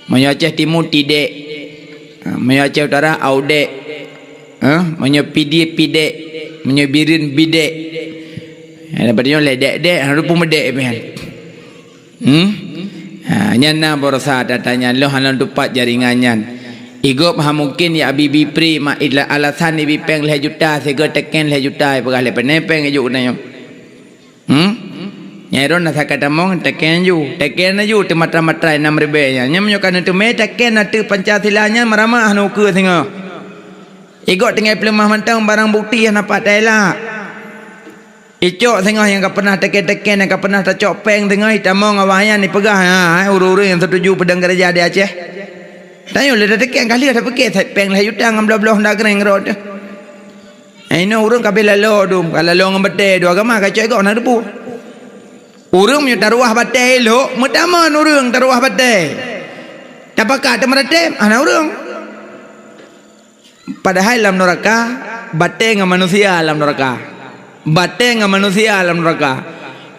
Meunyoe Aceh Timu tidek. Ha, meunyoe Aceh Utara audek. Ha, meunyoe Pidie pidek. Meunyoe Bireuen bidek. Ha, lepas nyoe lé dek-dek, ha, rupa meudek pian. Hmm? Ha, nyan na barosa tata nyan lôn hana tupat jaringan nyan. Igob ha mungkin ya abi bipri mak ila alasan ibi péng lhée juta sigoe teken lhée juta ipeugah lé pane péng ijuk nyoe. Hmm? Nyai ron na sakai tamong teken ju. Teken ju teumatra-matra nam ribée nyan. Nyan meunyoe ka neuteumé teken ateueh Pancasila nyan meuramah neukeue singoh. Igob tinggai peuleumah mantong barang bukti hana pat taela. Icok singoh nyang ka pernah teken-teken, nyang ka pernah tacok péng singoh itamong awak nyan ipeugah, ha, ureuëng-ureuëng nyang setuju peudong gereja di Aceh. Tanyoe lé tateken ka lheueh tapike péng lhée juta ngon bloh-bloh honda keuréng rot. Eh, inoe ureuëng ka bela lalo dum, ka lalo ngon batée, dua agama ka cok igob na debu. Ureuëng meunyoe taruwah batée ilok, meutamon ureuëng taruwah batée. Tapakat teumeuratém, hana ureuëng. Padahai lam nuraka, batée ngon manusia lam nuraka. Batée ngon manusia lam nuraka.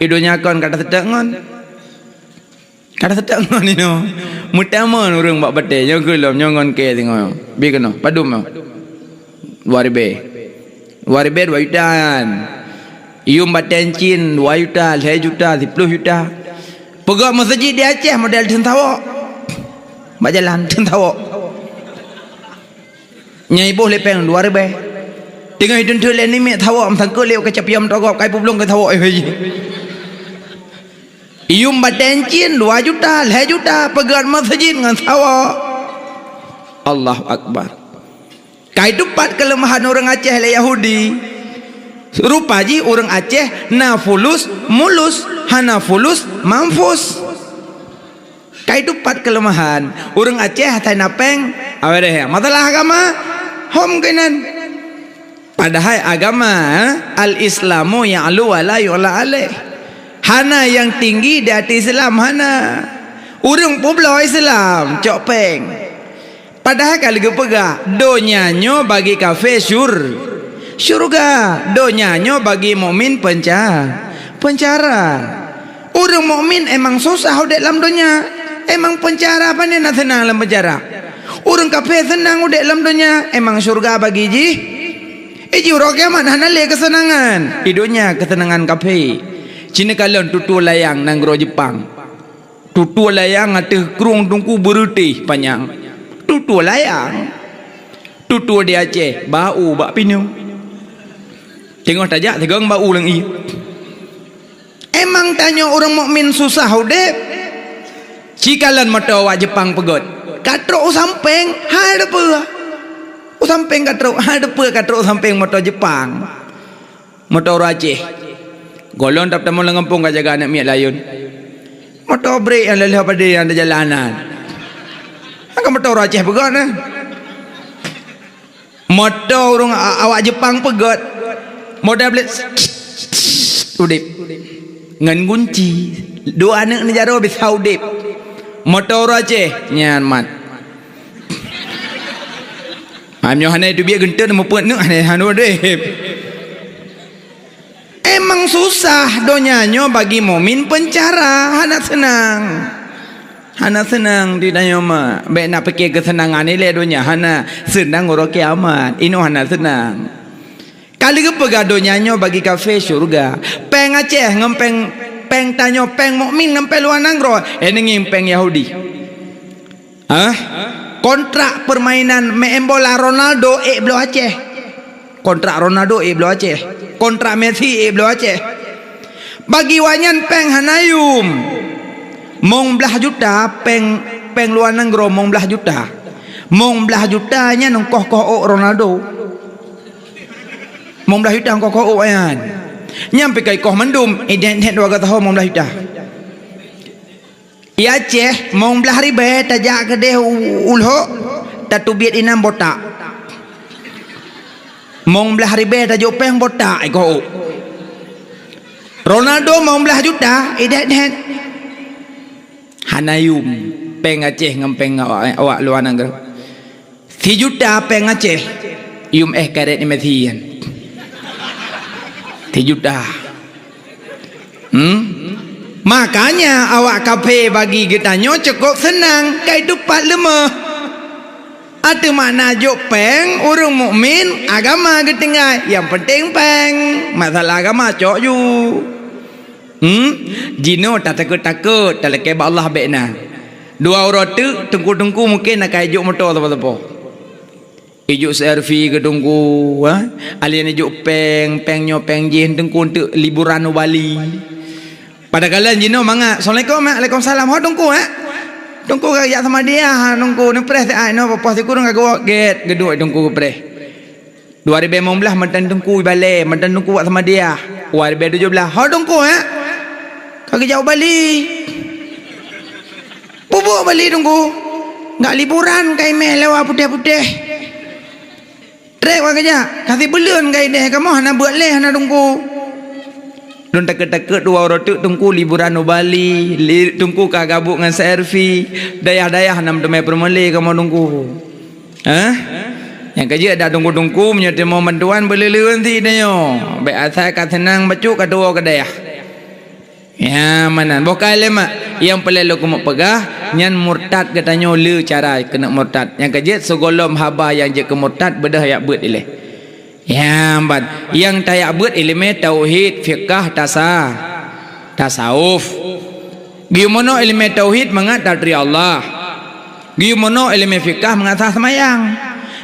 Di donya kon ka taseutôt ngon. Ka taseutôt ngon inoe. Meutamon ureuëng bak batée, nyoe keu lom, nyoe ngon kée singoh. Bi keunoe, padum nyoe. Dua ribée. Dua ribée dua juta nyan. Yum batée cin dua juta, lhée juta, siploh juta. Peugöt meuseujid di Aceh model Sintawok. Bak jalan, teun tawök. Nyang iboh lé péng dua ribèe. Teungoh idun teuk lé namiet tawök, meusangkot lé keucapian togop, kai peubloe keu tawök, eh, weh. Iyum batèe cin dua juta, lhèe juta, peugöt meuseujid ngon tawök. Allahu Akbar. Kai teupat keuleumahan ureueng Aceh lé Yahudi. Rupa jih ureueng Aceh na fulus mulus, hana fulus manfus. Kai teupat keuleumahan ureueng Aceh asai na péng, awai deh, masalah agama, hom keunan. Padahai agama, eh, al-Islamu ya'lu wa la yu'la alaih. Hana nyang tinggi di ateueh Islam, hana. Ureueng peubloe Islam, cok péng. Padahai ka lheueh geupeugah, "Donya nyoe bagi kafé syur-, syurga, donya nyoe bagi mukmin penca-, pencara." Ureueng mukmin emang susah udép lam donya, emang pencara pane na seunang lam pencara. Ureueng kafé seunang udép lam donya, emang syurga bagi jih. Iji uroe kiamat hana lé keuseunangan. Di donya keuseunangan kafé. Cina kalon tutoe layang nanggroe Jepang. Tutoe layang ateueh krueng teungku beureutéh panyang. Tutoe layang. Tutoe di Aceh, bau bak pineung. Teungoh tajak, teungoh bau lam ié. Emang tanyoe ureueng mukmin susah udép? Cikalon moto awak Jepang peugöt. Ka trok u sampéng, hai deupeu. U sampéng ka trok, hai deupeu ka trok u sampéng moto Jepang. Moto ureueng Aceh. Gohlom tap tamong lam gampông ka jaga aneuk miet layeuen. Moto brek nyang lheueh padé nyang teujalan nan. Kan moto ureueng Aceh peugöt na. Moto ureueng a-, awak Jepang peugöt. Moto brek udép. Ngon gunci. Dua aneuk neujaroe bisa udép. Moto ureueng Aceh nyan mat. Meunyoe hana teubiet geuntén mupeue neuk hana hana udép. Emang susah donya nyoe bagi mukmin pencara, hana seunang. Hana seunang di tanyoe ma. Bèk na pike keuseunangan ilèe donya, hana seunang uroe kiamat. Inoe hana seunang. Ka lheueh geupeugah donya nyoe bagi kafé syurga. Péng Aceh ngon péng, péng tanyoe, péng mukmin ngon péng luwa nanggroe, eh, neungieng péng Yahudi. Hah? Kontrak permainan main bola Ronaldo ék bloe Aceh. Kontrak Ronaldo ék bloe Aceh. Kontrak Messi ék bloe Aceh. Bagi awaknyan péng hana yum. Mong blah juta péng, péng luwa nanggroe mong blah juta. Mong blah juta nyan koh-koh ôk Ronaldo. Mong blah juta koh-koh ôk nyan. Nyan pih ka ikoh mandum, idéh-déh dua gata ho mong blah juta. I Aceh, mong blah ribèe tajak keudéh u, u Lhok, tateubiet inan botak. Mong blah ribèe tajok péng botak ikoh ôk. Ronaldo mong blah juta, idéh-déh. Hana yum, péng Aceh ngon péng awak, awak luwa nanggroe. Sijuta péng Aceh, yum éh karét Messi nyan. Sijuta. Hmm? Makanya awak kafé bagi geutanyoe cukôp seunang, kai teupat leumah. Ateueh makna jok péng, ureueng mukmin, agama geutinggai, nyang penting péng. Masalah agama cok ju. Hmm? Jinoe tatakot-takot, talakèe bak Allah bèk na. Dua uroe teuk, teungku-teungku mungken akai jok moto sapo-sapo. Ijok C R V keu teungku, ha? Alèh nyan ijok péng, péng nyoe péng jih, teungku enteuk liburan u Bali. Padahai jinoe mangat, "Assalamualaikum, Mak." "Waalaikumsalam." "Ho teungku, eh?" "Teungku ka jak Samadiyah, ha, teungku, neupreh siat, inoe poh sikureueng ka geuwoe." Gèt, geuduek teungku geupreh. Dua ribèe limong blah mantan teungku ibalè, mantan teungku wak Samadiyah. Dua ribèe tujoh blah, "Ho teungku, eh? Ka geujak u Bali." "Peue buet Bali, teungku?" "Gak liburan, ka imè lé wa putéh-putéh." "Trép ka geujak, ka sibuleuen ka idéh, kamoe hana beuet lé hana teungku." Lôn takot-takot dua uroe teuk teungku liburan u Bali, li-, teungku ka gabuk ngon C R V, dayah-dayah hana meuteumé peureulèe kamoe teungku. Hah? Nyang ka jeuet dak teungku-teungku meunyoe teurimong bantuan beuleuleuen sit tanyoe. Bèk asai ka seunang bacut ka tuwoe keu dayah. Ya, meunan. Boh ka lé mak. Nyang peureulèe lôn keumeung peugah, nyan murtad geutanyoe le cara keuneuk murtad. Nyang ka jeuet sigohlom haba nyang jeuet keu murtad beudôh jak beuet ilèe. Ya, ban. Nyang tajak beuet ileumèe tauhid, fiqah, tasa-, tasawuf. Geumono ileumèe tauhid mangat tatri Allah. Geuyue meunoe iéleumé fiqah mangat sah seumayang.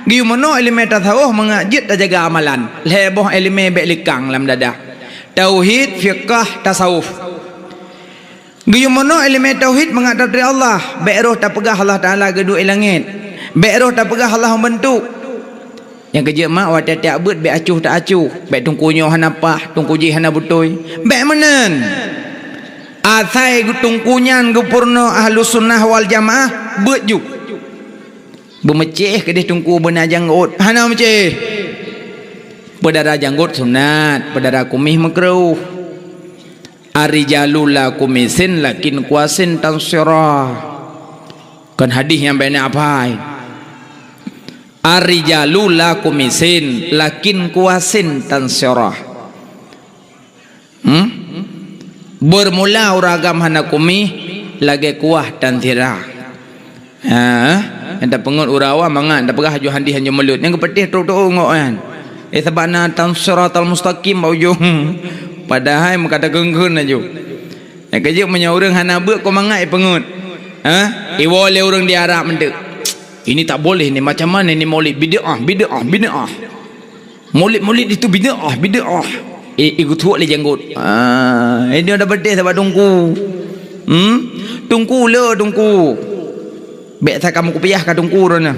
Geuyue meunoe iéleumé tasawuf mangat jeuet tajaga amalan. Lhée boh iéleumé bék likang lam dada. Tauhid, fiqah, tasawuf. Geuyue meunoe iéleumé tauhid mangat taturi Allah. Bék roh tapeugah Allah Taala geuduek i langét. Bék roh tapeugah Allah meubeuntuk. Nyang keujeuet mak, watée tiak beuet bék acuh ta acuh, bék teungku nyoe hana paih, teungku jih hana beutôi. Bék meunan. Asai teungku nyan geupeurunoe Ahlussunnah wal Jamaah, beuet ju. Beumeucéh keudeh teungku beuna janggot, hana meucéh. Peudara janggot sunat, peudara kuméh makruh. Ar-rijalu la kumisin lakin kuasin tansira. Kon hadis nyang bèk na apai. Ar-rijalu la kumisin, lakin kuasin tansirah. Hmm? Beurmula ureueng agam hana kuméh, lagèe kuah tansirah. Ha, nyang tapeungeut ureueng awam mangat, tapeugah aju hadis hanjeuet meulut. Nyang geupeuteh trok-trok ngok nyan. Eh, sabab na tansiratal mustaqim bak ujong. Padahai meukata keun-keun aju. Nyang keujeuet meunyoe ureueng hana beuet, kon mangat ipeungeut. Ha? Iwoe lé ureueng di Arab meuteuk. Ini tak boleh ni, macam mana ni maulid? Bid'ah, bid'ah, bid'ah. Maulid-maulid itu bid'ah, bid'ah. Eh, eh, geutuek lé janggot. Ah, eh, dia dah peudeh saban teungku. Hmm? Teungku le, teungku. Bèk that kamoe kupiah ka teungku droeneuh.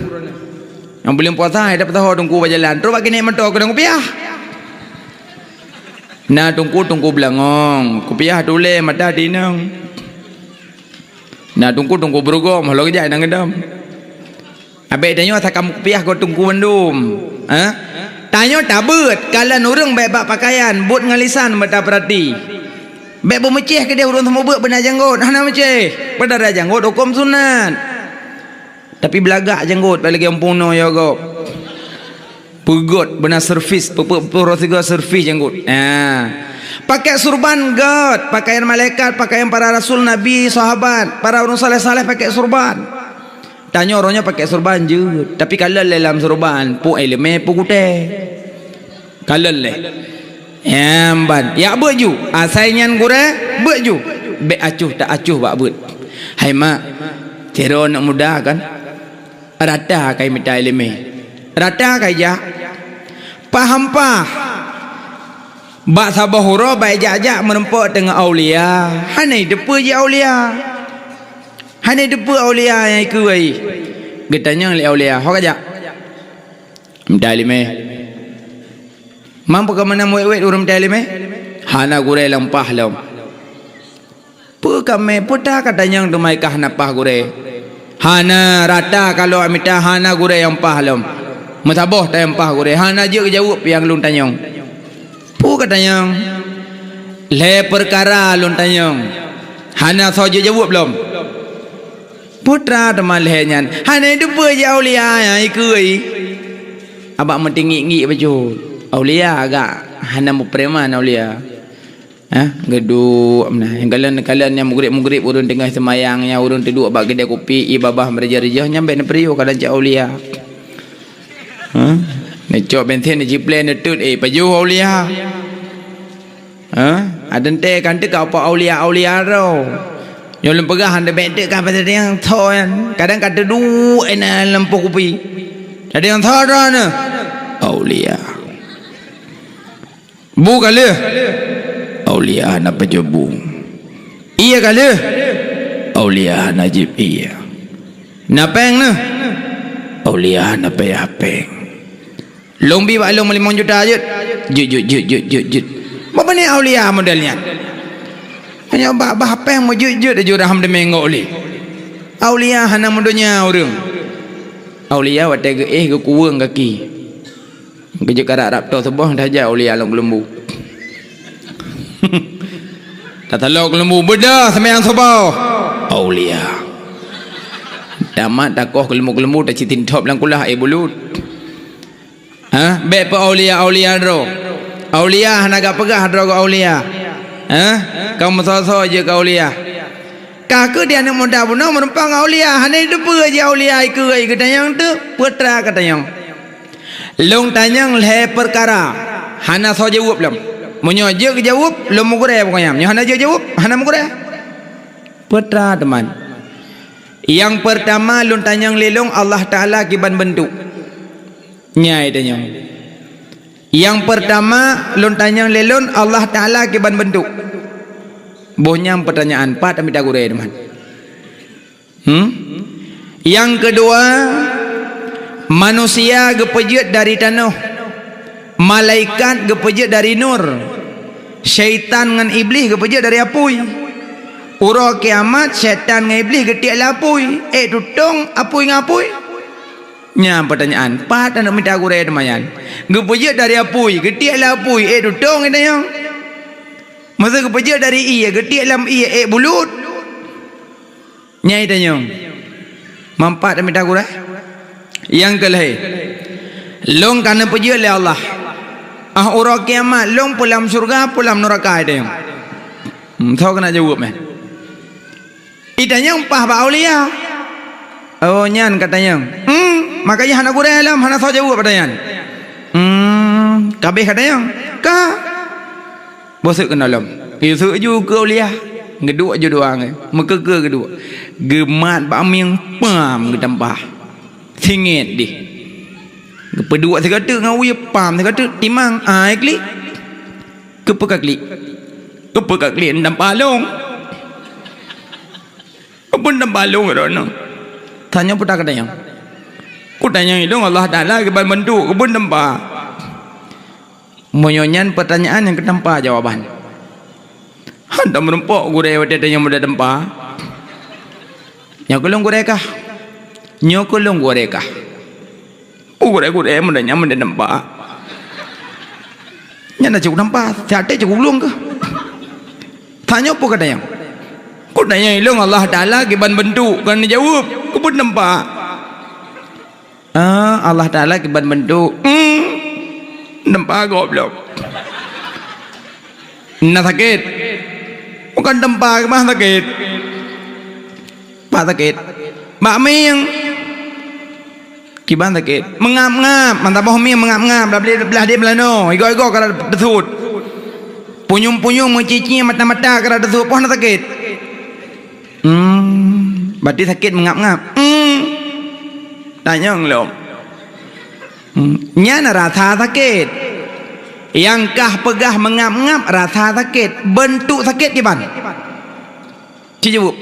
Nyang buleuen puasa, eh, dah peusaho teungku bak jalan. Trok bak keuneuk meuto keudong kupiah. Na teungku, teungku beulangong, kupiah tulèe mata tinong. Na teungku, teungku beurugom, halo geujak inong geudom. Abéh tanyoe asai kamoe kupiah gob teungku mandum. Ha? Tanyoe tabeuet, kalon ureueng bèk bak pakaian, buet ngon lisan bèk tapeurati. Bèk beumeucéh keudeh ureueng seumeubeuet beuna janggot, hana meucéh. Peudara janggot hukôm sunat. Tapi beulagak janggot, bèk lagèe ureueng peunoh ya gob. Peugot beuna servis, peupeue-peue sigoe servis janggot. Ha. Pakai surban göt, pakaian malaikat, pakaian para rasul, nabi, sahabat, para ureueng saleh-saleh pakai surban. Tanyoe uroe nyoe pakai surban jeuet, tapi kalon lé lam surban, peue iéleumé, peue gutèe. Kalon lé. Nyang ban, yak beuet ju, asai nyan gurèe, beuet ju. Bèk acuh tak acuh bak beuet. Hai mak, sidroe aneuk muda kan, rata ka imita iéleumé. Rata ka ijak. Paham pah. Bak saboh uroe bak ijak-jak meureumpok teungoh aulia. Hana iteupeue jih aulia. Hana iteupeue aulia nyang ikeue. Geutanyong lé aulia, "Ho kajak?" "Mita iéleumé." "Man peue ka meunan wét-wét ureueng mita iéleumé?" "Hana gurèe lam paih lom." "Peue ka mé, peue tra ka tanyong teuma ka hana paih gurèe?" "Hana, rata ka lôn mita hana gurèe nyang paih lom. Meusaboh ta nyang paih gurèe, hana jeuet geujaweueb nyang lôn tanyong." "Peue ka tanyong?" "Lhèe peukara lôn tanyong, hana soe jeuet jaweueb lom." "Peue tra teuma lhèe nyan?" "Hana iteupeue jih aulia nyang ikeue." Abak meutinggi-nggi bacut. Aulia agak hana meupreman aulia. Ha, geuduek meunan. Nyang kalon-kalon nyang mugrib-mugrib ureueng teungoh seumayang, nyang ureueng teuduek bak keudè kupi, ié babah meureujoh-reujoh, nyan bèk neupeuriôh kadang cit aulia. Ha? Neucok bensin, neucipleh, neutot, eh, pajoh aulia. Ha? Adan teuh kan teuka apa aulia-aulia droe. Nyoe lôn peugah hana bèk teuka pasal nyang tho nyan. Kadang ka teuduek inan lam poh kupi. Jadi nyang tho droeneuh. Aulia. Bu ka lheueh, aulia hana pajoh bu. Ié ka lheueh, aulia hana jieb ié. Na péng neuh, aulia hana payah péng. Lôn bi bak lôn meulimong juta jeuet. Jeuet, jeuet, jeuet, jeuet, jeuet, jeuet. Bak pane aulia model nyan? Meunyoe bak bah péng meujeuet-jeuet aju raham deungon ulih. Aulia hana meudonya ureueng. Aulia watèe geuéh geukuweueng gaki. Geujeuet karap rab toh suboh, tajak aulia lom keuleumbu. Tatalo keuleumbu, beudôh seumayang suboh. Aulia. Tamat takoh keuleumbu-keuleumbu, tacitin thop lam kulah, eh, bulut. Ha? Bèk peu aulia-aulia droe. Aulia hana gak peugah droe keu aulia. Ha? Kamoe soe-soe jeuet keu aulia. Ka kheueh di aneuk muda bunoe meureumpang aulia, hana iteupeue jih aulia ikeue, geutanyong teuk, peue tra ka tanyong. Lôn tanyong lhèe peukara, hana soe jaweueb lom. Meunyoe jeuet geujaweueb, lôn meugurèe pokoknya. Meunyoe hana jeuet jaweueb, hana meugurèe. Peue tra teuma. Nyang peurtama lôn tanyong lé lôn, Allah Taala kiban beuntuk? Nyan tanyong. Nyang peurtama lôn tanyong lé lôn, Allah Taala kiban beuntuk? Boh nyan peutanyaan, pat tamita gurée teuma. Hmm? Nyang keudua, manusia geupeujeuet dari tanoh, malaikat geupeujeuet dari nur, syaitan ngon iblih geupeujeuet dari apui. Uroe kiamat, syaitan ngon iblih geutiek lé apui, ék tutong apui ngon apui. Nyan peutanyaan, pat aneuk mita gurée teuma nyan. Geupeujeuet dari apui, geutiek lé apui, ék tutong geutanyoe. Masa geupeujeuet dari ié, geutiek lam ié, ék bulut. Nyan tanyong. Manfaat mita gurée. Nyang keu lhée, lôn ka neupeujeuet lé Allah. Ah, uroe kiamat, lôn peu lam syeuruga, peu lam neuraka, tanyong. Hmm, soe keuneuk jaweueb meh? Itanyong paih bak aulia. Oh, nyan ka tanyong. Hmm, makajih hana gurée lom, hana soe jaweueb peutanyaan. Hmm, ka abéh ka tanyong. Ka. Boh seuek keunoe lom. Geuseuek ju keu aulia. Geuduek ju dua ngai. Meukeue-keue geuduek. Geumat bak mieng pam geutampa. Singet dih. Geupeuduek sigoe teuk ngon wie pam sigoe teuk timang ai klik. Keupeue ka klik? Keupeue ka klik tampa lôn? Keupeue tampa lôn droeneuh? Tanyoe peue ka tanyong? Kutanyong ilôn Allah Taala kiban beuntuk, keupeue tampa? Meunyoe nyan peutanyaan nyang keutampa jawaban. Hantom meurumpok gurée watée tanyong meudeh tampa. Nyoe keu lôn gurée kah? Nyoe keu lôn gurée kah? Gurée-gurée meudeh nyan meudeh tampa. Nyan na cukôp tampa, siat cukôp ulông keuh. Tanyoe peue ka tanyong? Kutanyong ilôn Allah Taala kiban beuntuk, kon neujaweueb, keupeue tampa? Ah, Allah Taala kiban beuntuk. Hmm. Tampa goblok. Na sakét. Bukon tampa keubah sakét. Pat sakét? Bak mieng. Kiban sakét? Meungab-ngab. Mantong boh mieng meungab-ngab. Blah, blah, blah di meulanoe. Igoe-igoe ka rot teusut. Punyueng-punyueng meucicie mata-mata ka rot teusut. Poh na sakét? Hmm, berarti sakét meungab-ngab. Hmm. Tanyong lom. Hmm. Nyan rasa sakét. Nyang kah peugah meungab-ngab rasa sakét. Beuntuk sakét kiban? Ci jaweueb.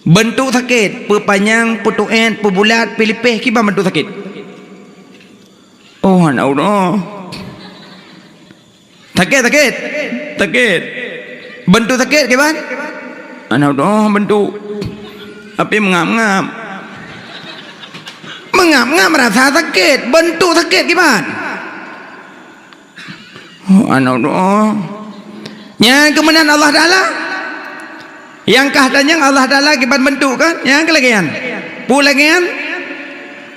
Beuntuk sakét, peupanyang, peutuét, peubulat, peulipéh, kiban beuntuk sakét? Oh, hana uroe. Sakét, sakét. Sakét. Beuntuk sakét kiban? Hana uroe beuntuk. Tapi meungab-ngab. Meungab-ngab rasa sakét, beuntuk sakét kiban? Oh, hana uroe. Nyan keuh meunan Allah Taala. Nyang kah tanyong Allah Taala kiban beuntuk kan? Nyan keuh lagée nyan. Peue lagée nyan?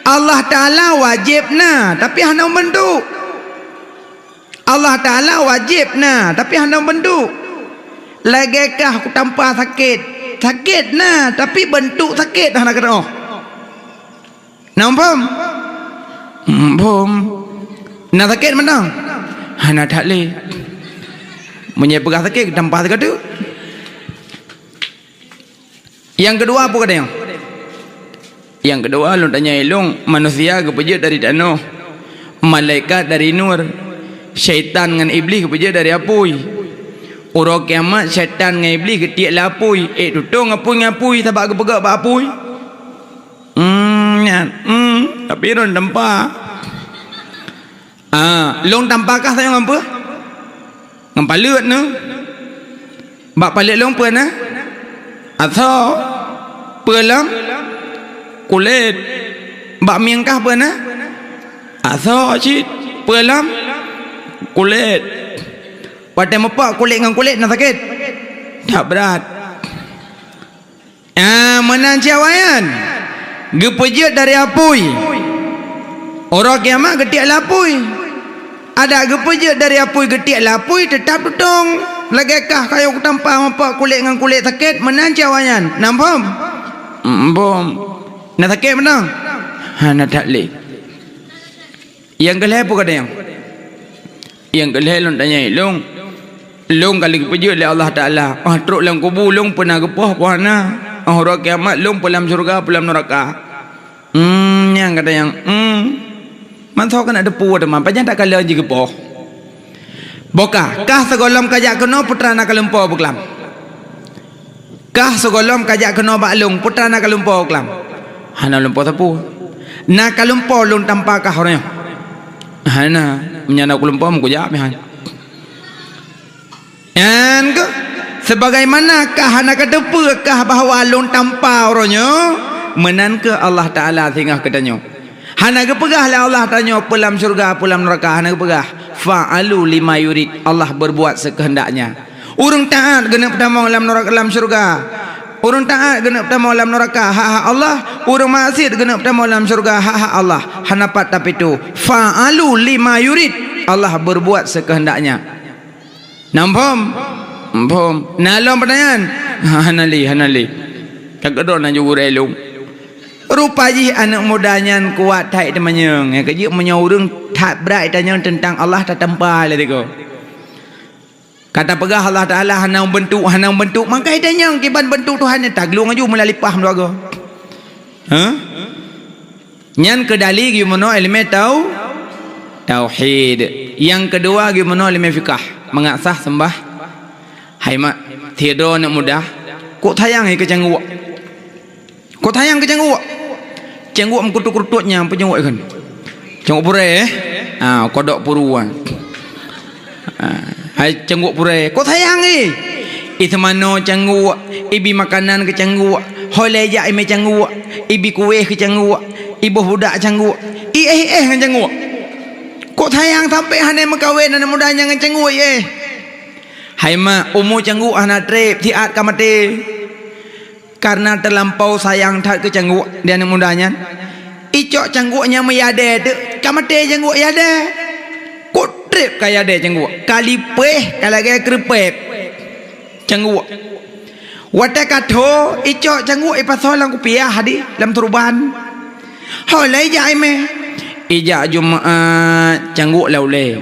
Allah Taala wajéb na, tapi hana beuntuk. Allah Taala wajéb na, tapi hana beuntuk. Lagée kah kutampa sakét. Sakét na, tapi beuntuk sakét hana keudroe. Na muphom? Muphom. Na sakét mantong? Hana that lé. Meunyoe peugah sakét, tampa sigoe teuk. Nyang keudua peue ka tanyong? Nyang keudua lôn tanyong ilôn, manusia geupeujeuet dari tanoh, malaikat dari nur, syaitan ngon iblih geupeujeuet dari apui. Uroe kiamat syaitan ngon iblih geutiek lé apui, ék tutong apui ngon apui sabab geupeugét bak apui. Hmm, nyan. Hmm, tapi lôn tampa. Ah, lôn tampa kah tanyong ngon peue? Ngon paleuet nyoe. Bak paleuet lôn peue na? Asoe. Peue lom? Kulét. Bak mieng kah peue na? Asoe cit. Peue lom? Kulét. Watée meupok kulét ngon kulét na sakét? That brat. Ah, meunan cit awaknyan. Geupeujeuet dari apui. Uroe kiamat geutiek lé apui. Adak geupeujeuet dari apui geutiek lé apui, teutab tutong. Lagée kah kayue kutampa meupok kulét ngon kulét sakét, meunan cit awaknyan. Na muphom? Muphom. Na sakét mantong? Hana that lé. Nyang keu lhée peue ka tanyong? Nyang keu lhée lôn tanyong ilôn, lôn ka lheueh geupeujeuet lé Allah Taala, óh trok lam kubu lôn peue na geupoh, peue hana? Uroe kiamat lôn peue lam syeuruga, peue lam neuraka. Hmm, nyang kata nyang, hmm. Mantong keuneuk teupeu teuma, pajan takalon jigeupoh. Boh kah, kah sigohlom kajak keunoe, peue teuma na kalumpo beuklam. Kah sigohlom kajak keunoe bak lôn, peue teuma na kalumpo beuklam. Hana lumpo sapeue. Na kalumpo lôn tampa kah uroe nyoe. Hana, meunyoe na kulumpo meukujak meuhan. Nyan keuh, sebagaimana kah hana kateupeue kah bahwa lôn tampa uroe nyoe, meunan keuh Allah Taala singoh keu tanyoe. Hana geupeugah lé Allah tanyoe peue lam syeuruga, peue lam neuraka, hana geupeugah. Fa'alu lima yurid, Allah berbuat sekehendaknya. Ureuëng taát geuneuk peutamong lam neuraka, lam syeuruga. Ureuëng taát geuneuk peutamong lam neuraka, hak-hak Allah. Ureuëng maksiet geuneuk peutamong lam syeuruga, hak-hak Allah. Hana pat tapi tu. Fa'alu lima yurid, Allah berbuat sekehendaknya. Na muphom? Muphom. Na lom peutanyaan? Hana lé, hana lé. Ka keudroe na jeuet gurée lôn. Rupa jih aneuëk muda nyan kuat that teumanyong. Nyang keujeuet meunyoe ureuëng that brat tanyong teuntang Allah tatampa lé tiko. Ka tapeugah Allah Taala hana meubeuntuk, hana meubeuntuk, maka tanyong kiban beuntuk Tuhan nyan taglueng aju meulalipah meudoagoe. Hah? Nyan keu dali geumeunoe iéleumé tau, tauhid. Nyang keudua geumeunoe iéleumé fikah, mangat sah seumbah. Hai mak, sidroe aneuëk muda, kok sayang i keu cangguek. Kok sayang keu cangguek. Cangguek meukutu-kurutot nyang peue cangguek kan. Cangguek purée, eh? Ha, kodok puruan. Ha, hai cangguek purée, kok sayang, eh? I seumanoe cangguek, ibi makanan keu cangguek, ho lé jak imé cangguek, ibi kuéh keu cangguek, iboh budak cangguek, i éh-éh ngon cangguek. Kok sayang sampai hana meukawen aneuëk muda nyan ngon cangguek, eh? Hai mak, umu cangguek hana treb, siat ka maté. Kareuna teulampau sayang that keu cangguek di aneuëk muda nyan. Icok cangguek nyang meuyadée teuk, ka maté cangguek yadée. Kok treb ka yadée cangguek, ka lipéh, ka lagée keureupéb cangguek. Watée ka tho, icok cangguek ipasoe lam kupiah di, lam turban. Ho lé ijak imé. Ijak Jumaat, cangguek lé ulée.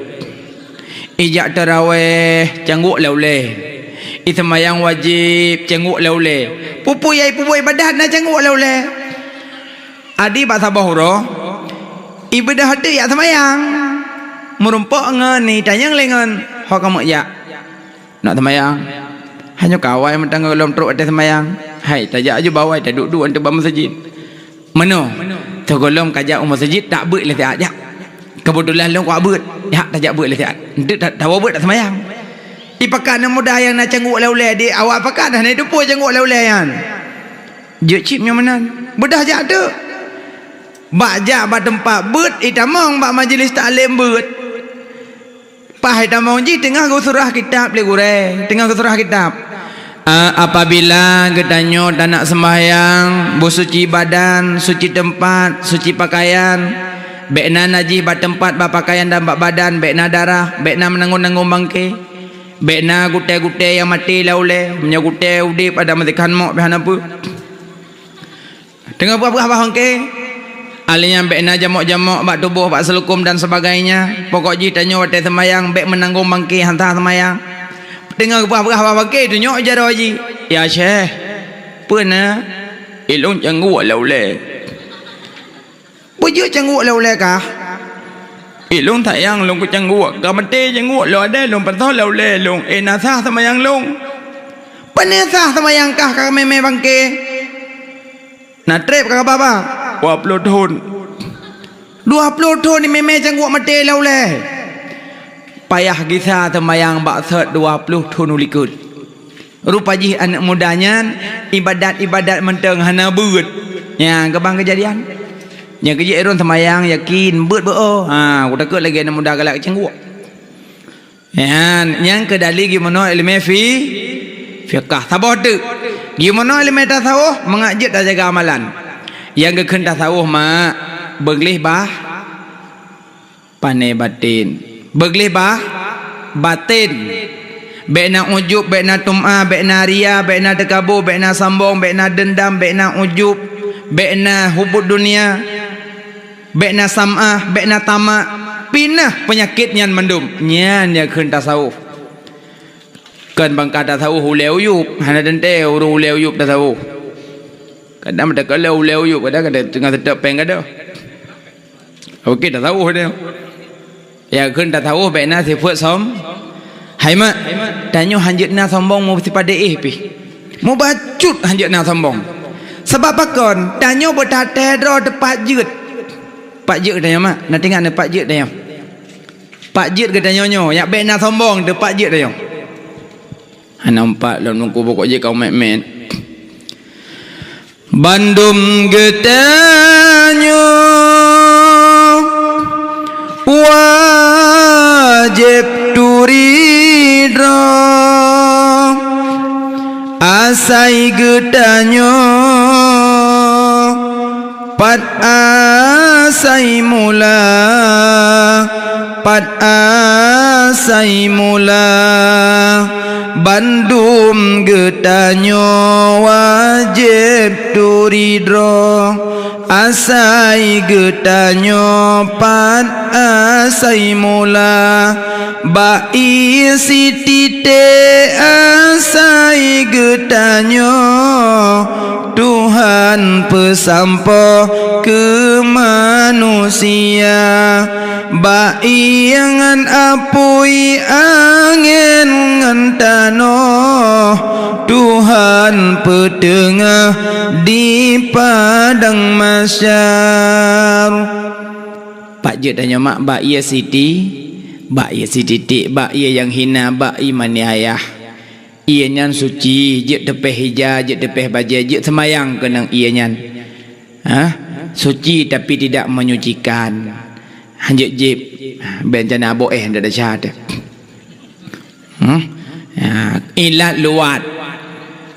Ijak tarawéh, cangguek lé ulée. Iseumayang wajéb, cangguek lé ulée. Peue-peue nyang ipeubuet ibadat na cangguek lé ulée. Adi bak saboh uroe, ibeudoh teuk jak seumayang. Meurumpok ngon ni tanyong lé ngon, ho kamoe jak. Nak seumayang. Hanyoe ka awai meutanggong lom trok watée seumayang. Hai, tajak aju bak awai, taduek-duek ateueh bak meuseujid. Meunoe, sigohlom kajak u meuseujid tak beuet lé siat jak. Keubeutulan lôn kuat beuet, jak tajak beuet lé siat. Enteuk ta-, tawoe beuet tak seumayang. Ipakat aneuëk muda nyang na cangguek lé ulée di awak pakat dah na teupeue cangguek lé ulée nyan. Jeuet cit nyoe meunan. Beudoh jak teuk. Bak jak bak teumpat beuet, itamong bak majlis taklim beuet. Paih tamong jih teungoh geusurah kitab lé gurée, teungoh geusurah kitab. A, apabila geutanyoe tanak seumbahyang, beusuci badan, suci teumpat, suci pakaian, bék na najih bak teumpat, bak pakaian dan bak badan, bék na darah, bék na meunanggong-nanggong bangke, bék na gutée-gutée nyang maté lé ulée, meunyoe gutée udeb ada meusikan mok pih hana peue. Teungoh peugah-peugah bak bangke, ahli nyan bék na jamok-jamok bak tuboh, bak seuleukom dan sebagainya. Pokok jih tanyoe watée seumayang bék meunanggong bangke hanta seumayang. Teungoh peugah-peugah bak bangke tunyok jaroe jih, "Ya Syekh, peue na?" "Ilôn cangguek lé ulée." "Peue jeuet cangguek lé ulée kah?" "Ilôn sayang lôn keu cangguek, ka maté cangguek lôn adée lôn pasoe lé ulée lôn, eh na sah seumayang lôn." "Pane sah seumayang kah ka mémé bangke?" "Na treb ka ba-ba?" "Dua ploh thon." "Dua ploh thon imémé cangguek maté lé ulée?" "Payah gisa seumayang bak sot dua ploh thon u likot." Rupa jih aneuëk muda nyan ibadat-ibadat mantong hana beuet. Nyang keubang keujadian. Nyang keujeuet ureuëng seumayang yakin beuet beu-o. Ha, kutakot lagée aneuëk muda galak cangguek. Nyan, nyang keu dali geumeunyoe iéleumé fi-, fiqah. Saboh teuk. Geumeunyoe iéleumé tasawuf, mangat jeuet tajaga amalan. Nyang geukheun tasawuf mak, beugleh bah, pane baten. Beugleh bah, baten. Bék na ujub, bék na tum'ah, bék na ria, bék na teukabo, bék na sambong, bék na deundam, bék na ujub, bék na hubud dunia. Bék na sam'ah, bék na tamak, pinah peunyakét nyan mandum. Nyan nyang kheun tasawuf. Kon bangka tasawuf ulée uyub, hana teuntée ureuëng ulée uyub tasawuf. Kadang meutakala ulée uyuek, kadang, kadang teungoh seutôt péng gadoh. Oke, tasawuf dia. Ya, kheun tasawuf bék na sifeuet som. Hai mak, tanyoe hanjeuet na sombong meusipadé éh pih. Mubacut hanjeuet na sombong. Sabab pakon? Tanyoe beutaté droe teupat jeuet. Pat jeuet geutanyoe mak, na teuingat neupat jeuet tanyoe. Pat jeuet geutanyoe nyoe, yak bék na sombong teupat jeuet tanyoe. Hana umpat lom nungku pokok jih kaum mét-mét. Bandum geutanyoe wajéb turi droe, asai geutanyoe pat asai mula, pat asai mula, bandum geutanyoe wajéb turi droe, asai geutanyoe pat asai mula, bak ie sititék asai geutanyoe Tuhan peusampoe keu manusia. Bak ie ngon apui, angén ngon tanoh, Tuhan peuteungoh di padang mahsyar. Pat jeuet tanyoe mak, bak ie siti, bak ie sititék, bak ie nyang hina, bak ie maniayah. Ie nyan suci, jeuet teupéh ija, jeuet teupéh bajée, jeuet seumayang keunong ie nyan. Hah? Suci tapi tidak menyucikan. Hanjeuet jieb. Bencana boh éh ndak desya teuh. Hmm? Ya, ilat luwat.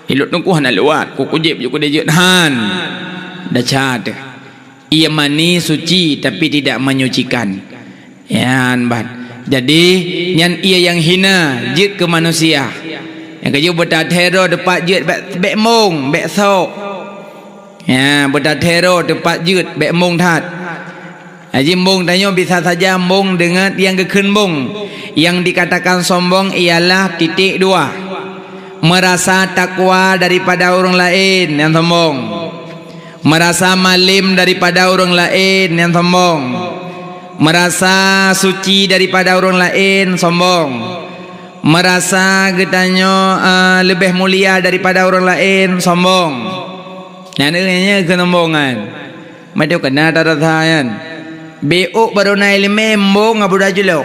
Ilot nungku hana luwat, kuku jieb jeuet kudeh jeuet han. Desya teuh. Ie mani suci tapi tidak menyucikan. Nyan ban. Jadi, nyan ie nyang hina jeuet keu manusia. Nyang keujeuet beutathero teupat jeuet bék, bék mong, bék sok. Ya, beutathero teupat jeuet bék mong that. Aji mong tanyoe bisa saja mong deungon nyang geukheun mong. Yang dikatakan sombong ialah titik dua. Merasa takwa daripada ureuëng laén, nyan sombong. Merasa malem daripada ureuëng laén, nyan sombong. Merasa suci daripada ureuëng laén, sombong. Merasa geutanyoe, eh, leubeh mulia daripada ureuëng laén, sombong. Nyan, nyan keusombongan. Meunyoe keuna tarasa nyan. Bék baroe na iéleumé mong abu dajulok.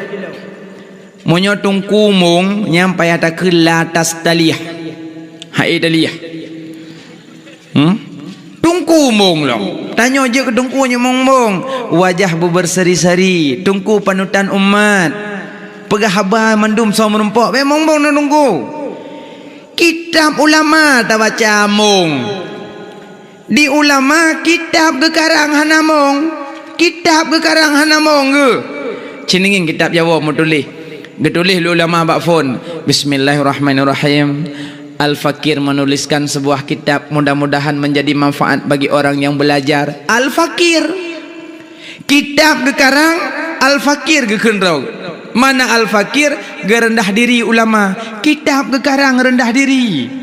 Meunyoe teungku mong, nyan payah takheun la tastaliah. Hai taliah. Hmm? Teungku mong lom. Tanyoe jeuet keu teungku nyang mong-mong. Wajah beuberseri-seri. Teungku panutan umat. Peugah haba mandum soe meurumpok. Bék mong-mong ngon teungku. Kitab ulama tabaca mong. Di ulama kitab geukarang hana mong. Kitab geukarang hana mong geuh. Ceuningin kitab Jawoe meutuléh. Geutuléh lé ulama bak phon. Bismillahirrahmanirrahim. Al-Fakir menuliskan sebuah kitab, mudah-mudahan menjadi manfaat bagi orang yang belajar. Al-Fakir. Kitab geukarang, Al-Fakir geukheun droe. Mana Al-Fakir? Geureundah diri ulama. Kitab geukarang reundah diri.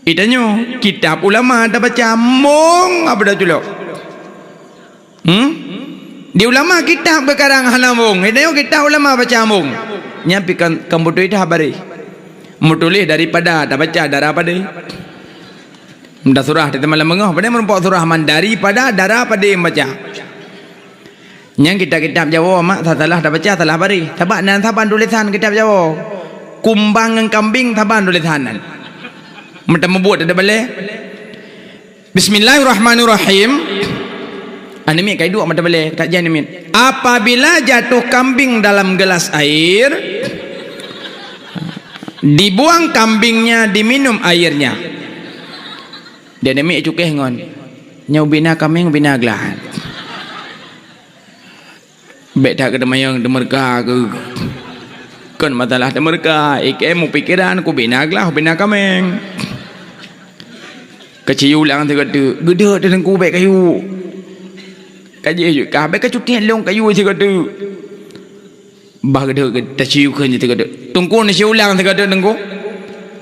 Itanyoe, kitab ulama tabaca mong abu dajulok. Hmm? Di ulama kitab geukarang hana mong. Itanyoe kitab ulama baca mong. Nyan pi kan, kan beutôi dah bari. Meutuléh daripada tabaca dara padé. Meuda surah teuma lam beungoh, padahai meurumpok surah man daripada dara padé baca. Nyang kitab-kitab Jawoe mak salah tabaca salah baréh. Sabab nan saban tulésan kitab Jawoe. Kumbang ngon kambing saban tulésan nan. Meuteumeubuet ada balée. Bismillahirrahmanirrahim. Aneuk miet kai duek mata balée, tak jai aneuk miet. Apabila jatuh kambing dalam gelas air, dibuang kambingnya, diminum airnya. Dia aneuk miet cukéh ngon. Nyoe ubina kameng, ubina glah. Bék that keu teumanyong teumeureuka keu. Kon masalah teumeureuka, ikém mupikeran kubina glah, kubina kameng. Keuciyu lam sigoe teuk, geudeuek teungku bék kayu. Ka jih jeuet kah, bék kacutiet lôn kayu sigoe teuk. Bah geudeuek taciyu kheun jih sigoe teuk. Teungku neuciyu lam sigoe teuk teungku.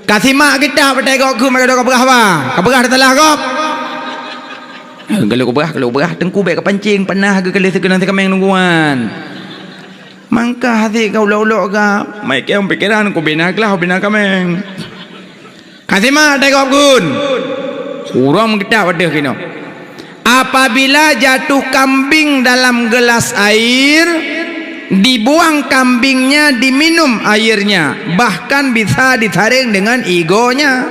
Kasimak kitab patai gob keu maka ka peugah ba, ka peugah teulah gob. Galak ubah, galak ubah, teungku bèk ka pancing, panah geukaleh sigoe ngon sikameng nungguan. Mangka hase ka ulok-ulok ka, mai keu pikeran, kubina glah, kubina kameng. Ka simak, tai gob gun. Uroe meugeutap ateueh kinoe. Apabila jatuh kambing dalam gelas air, dibuang kambingnya, diminum airnya, bahkan bisa disaring dengan igonya.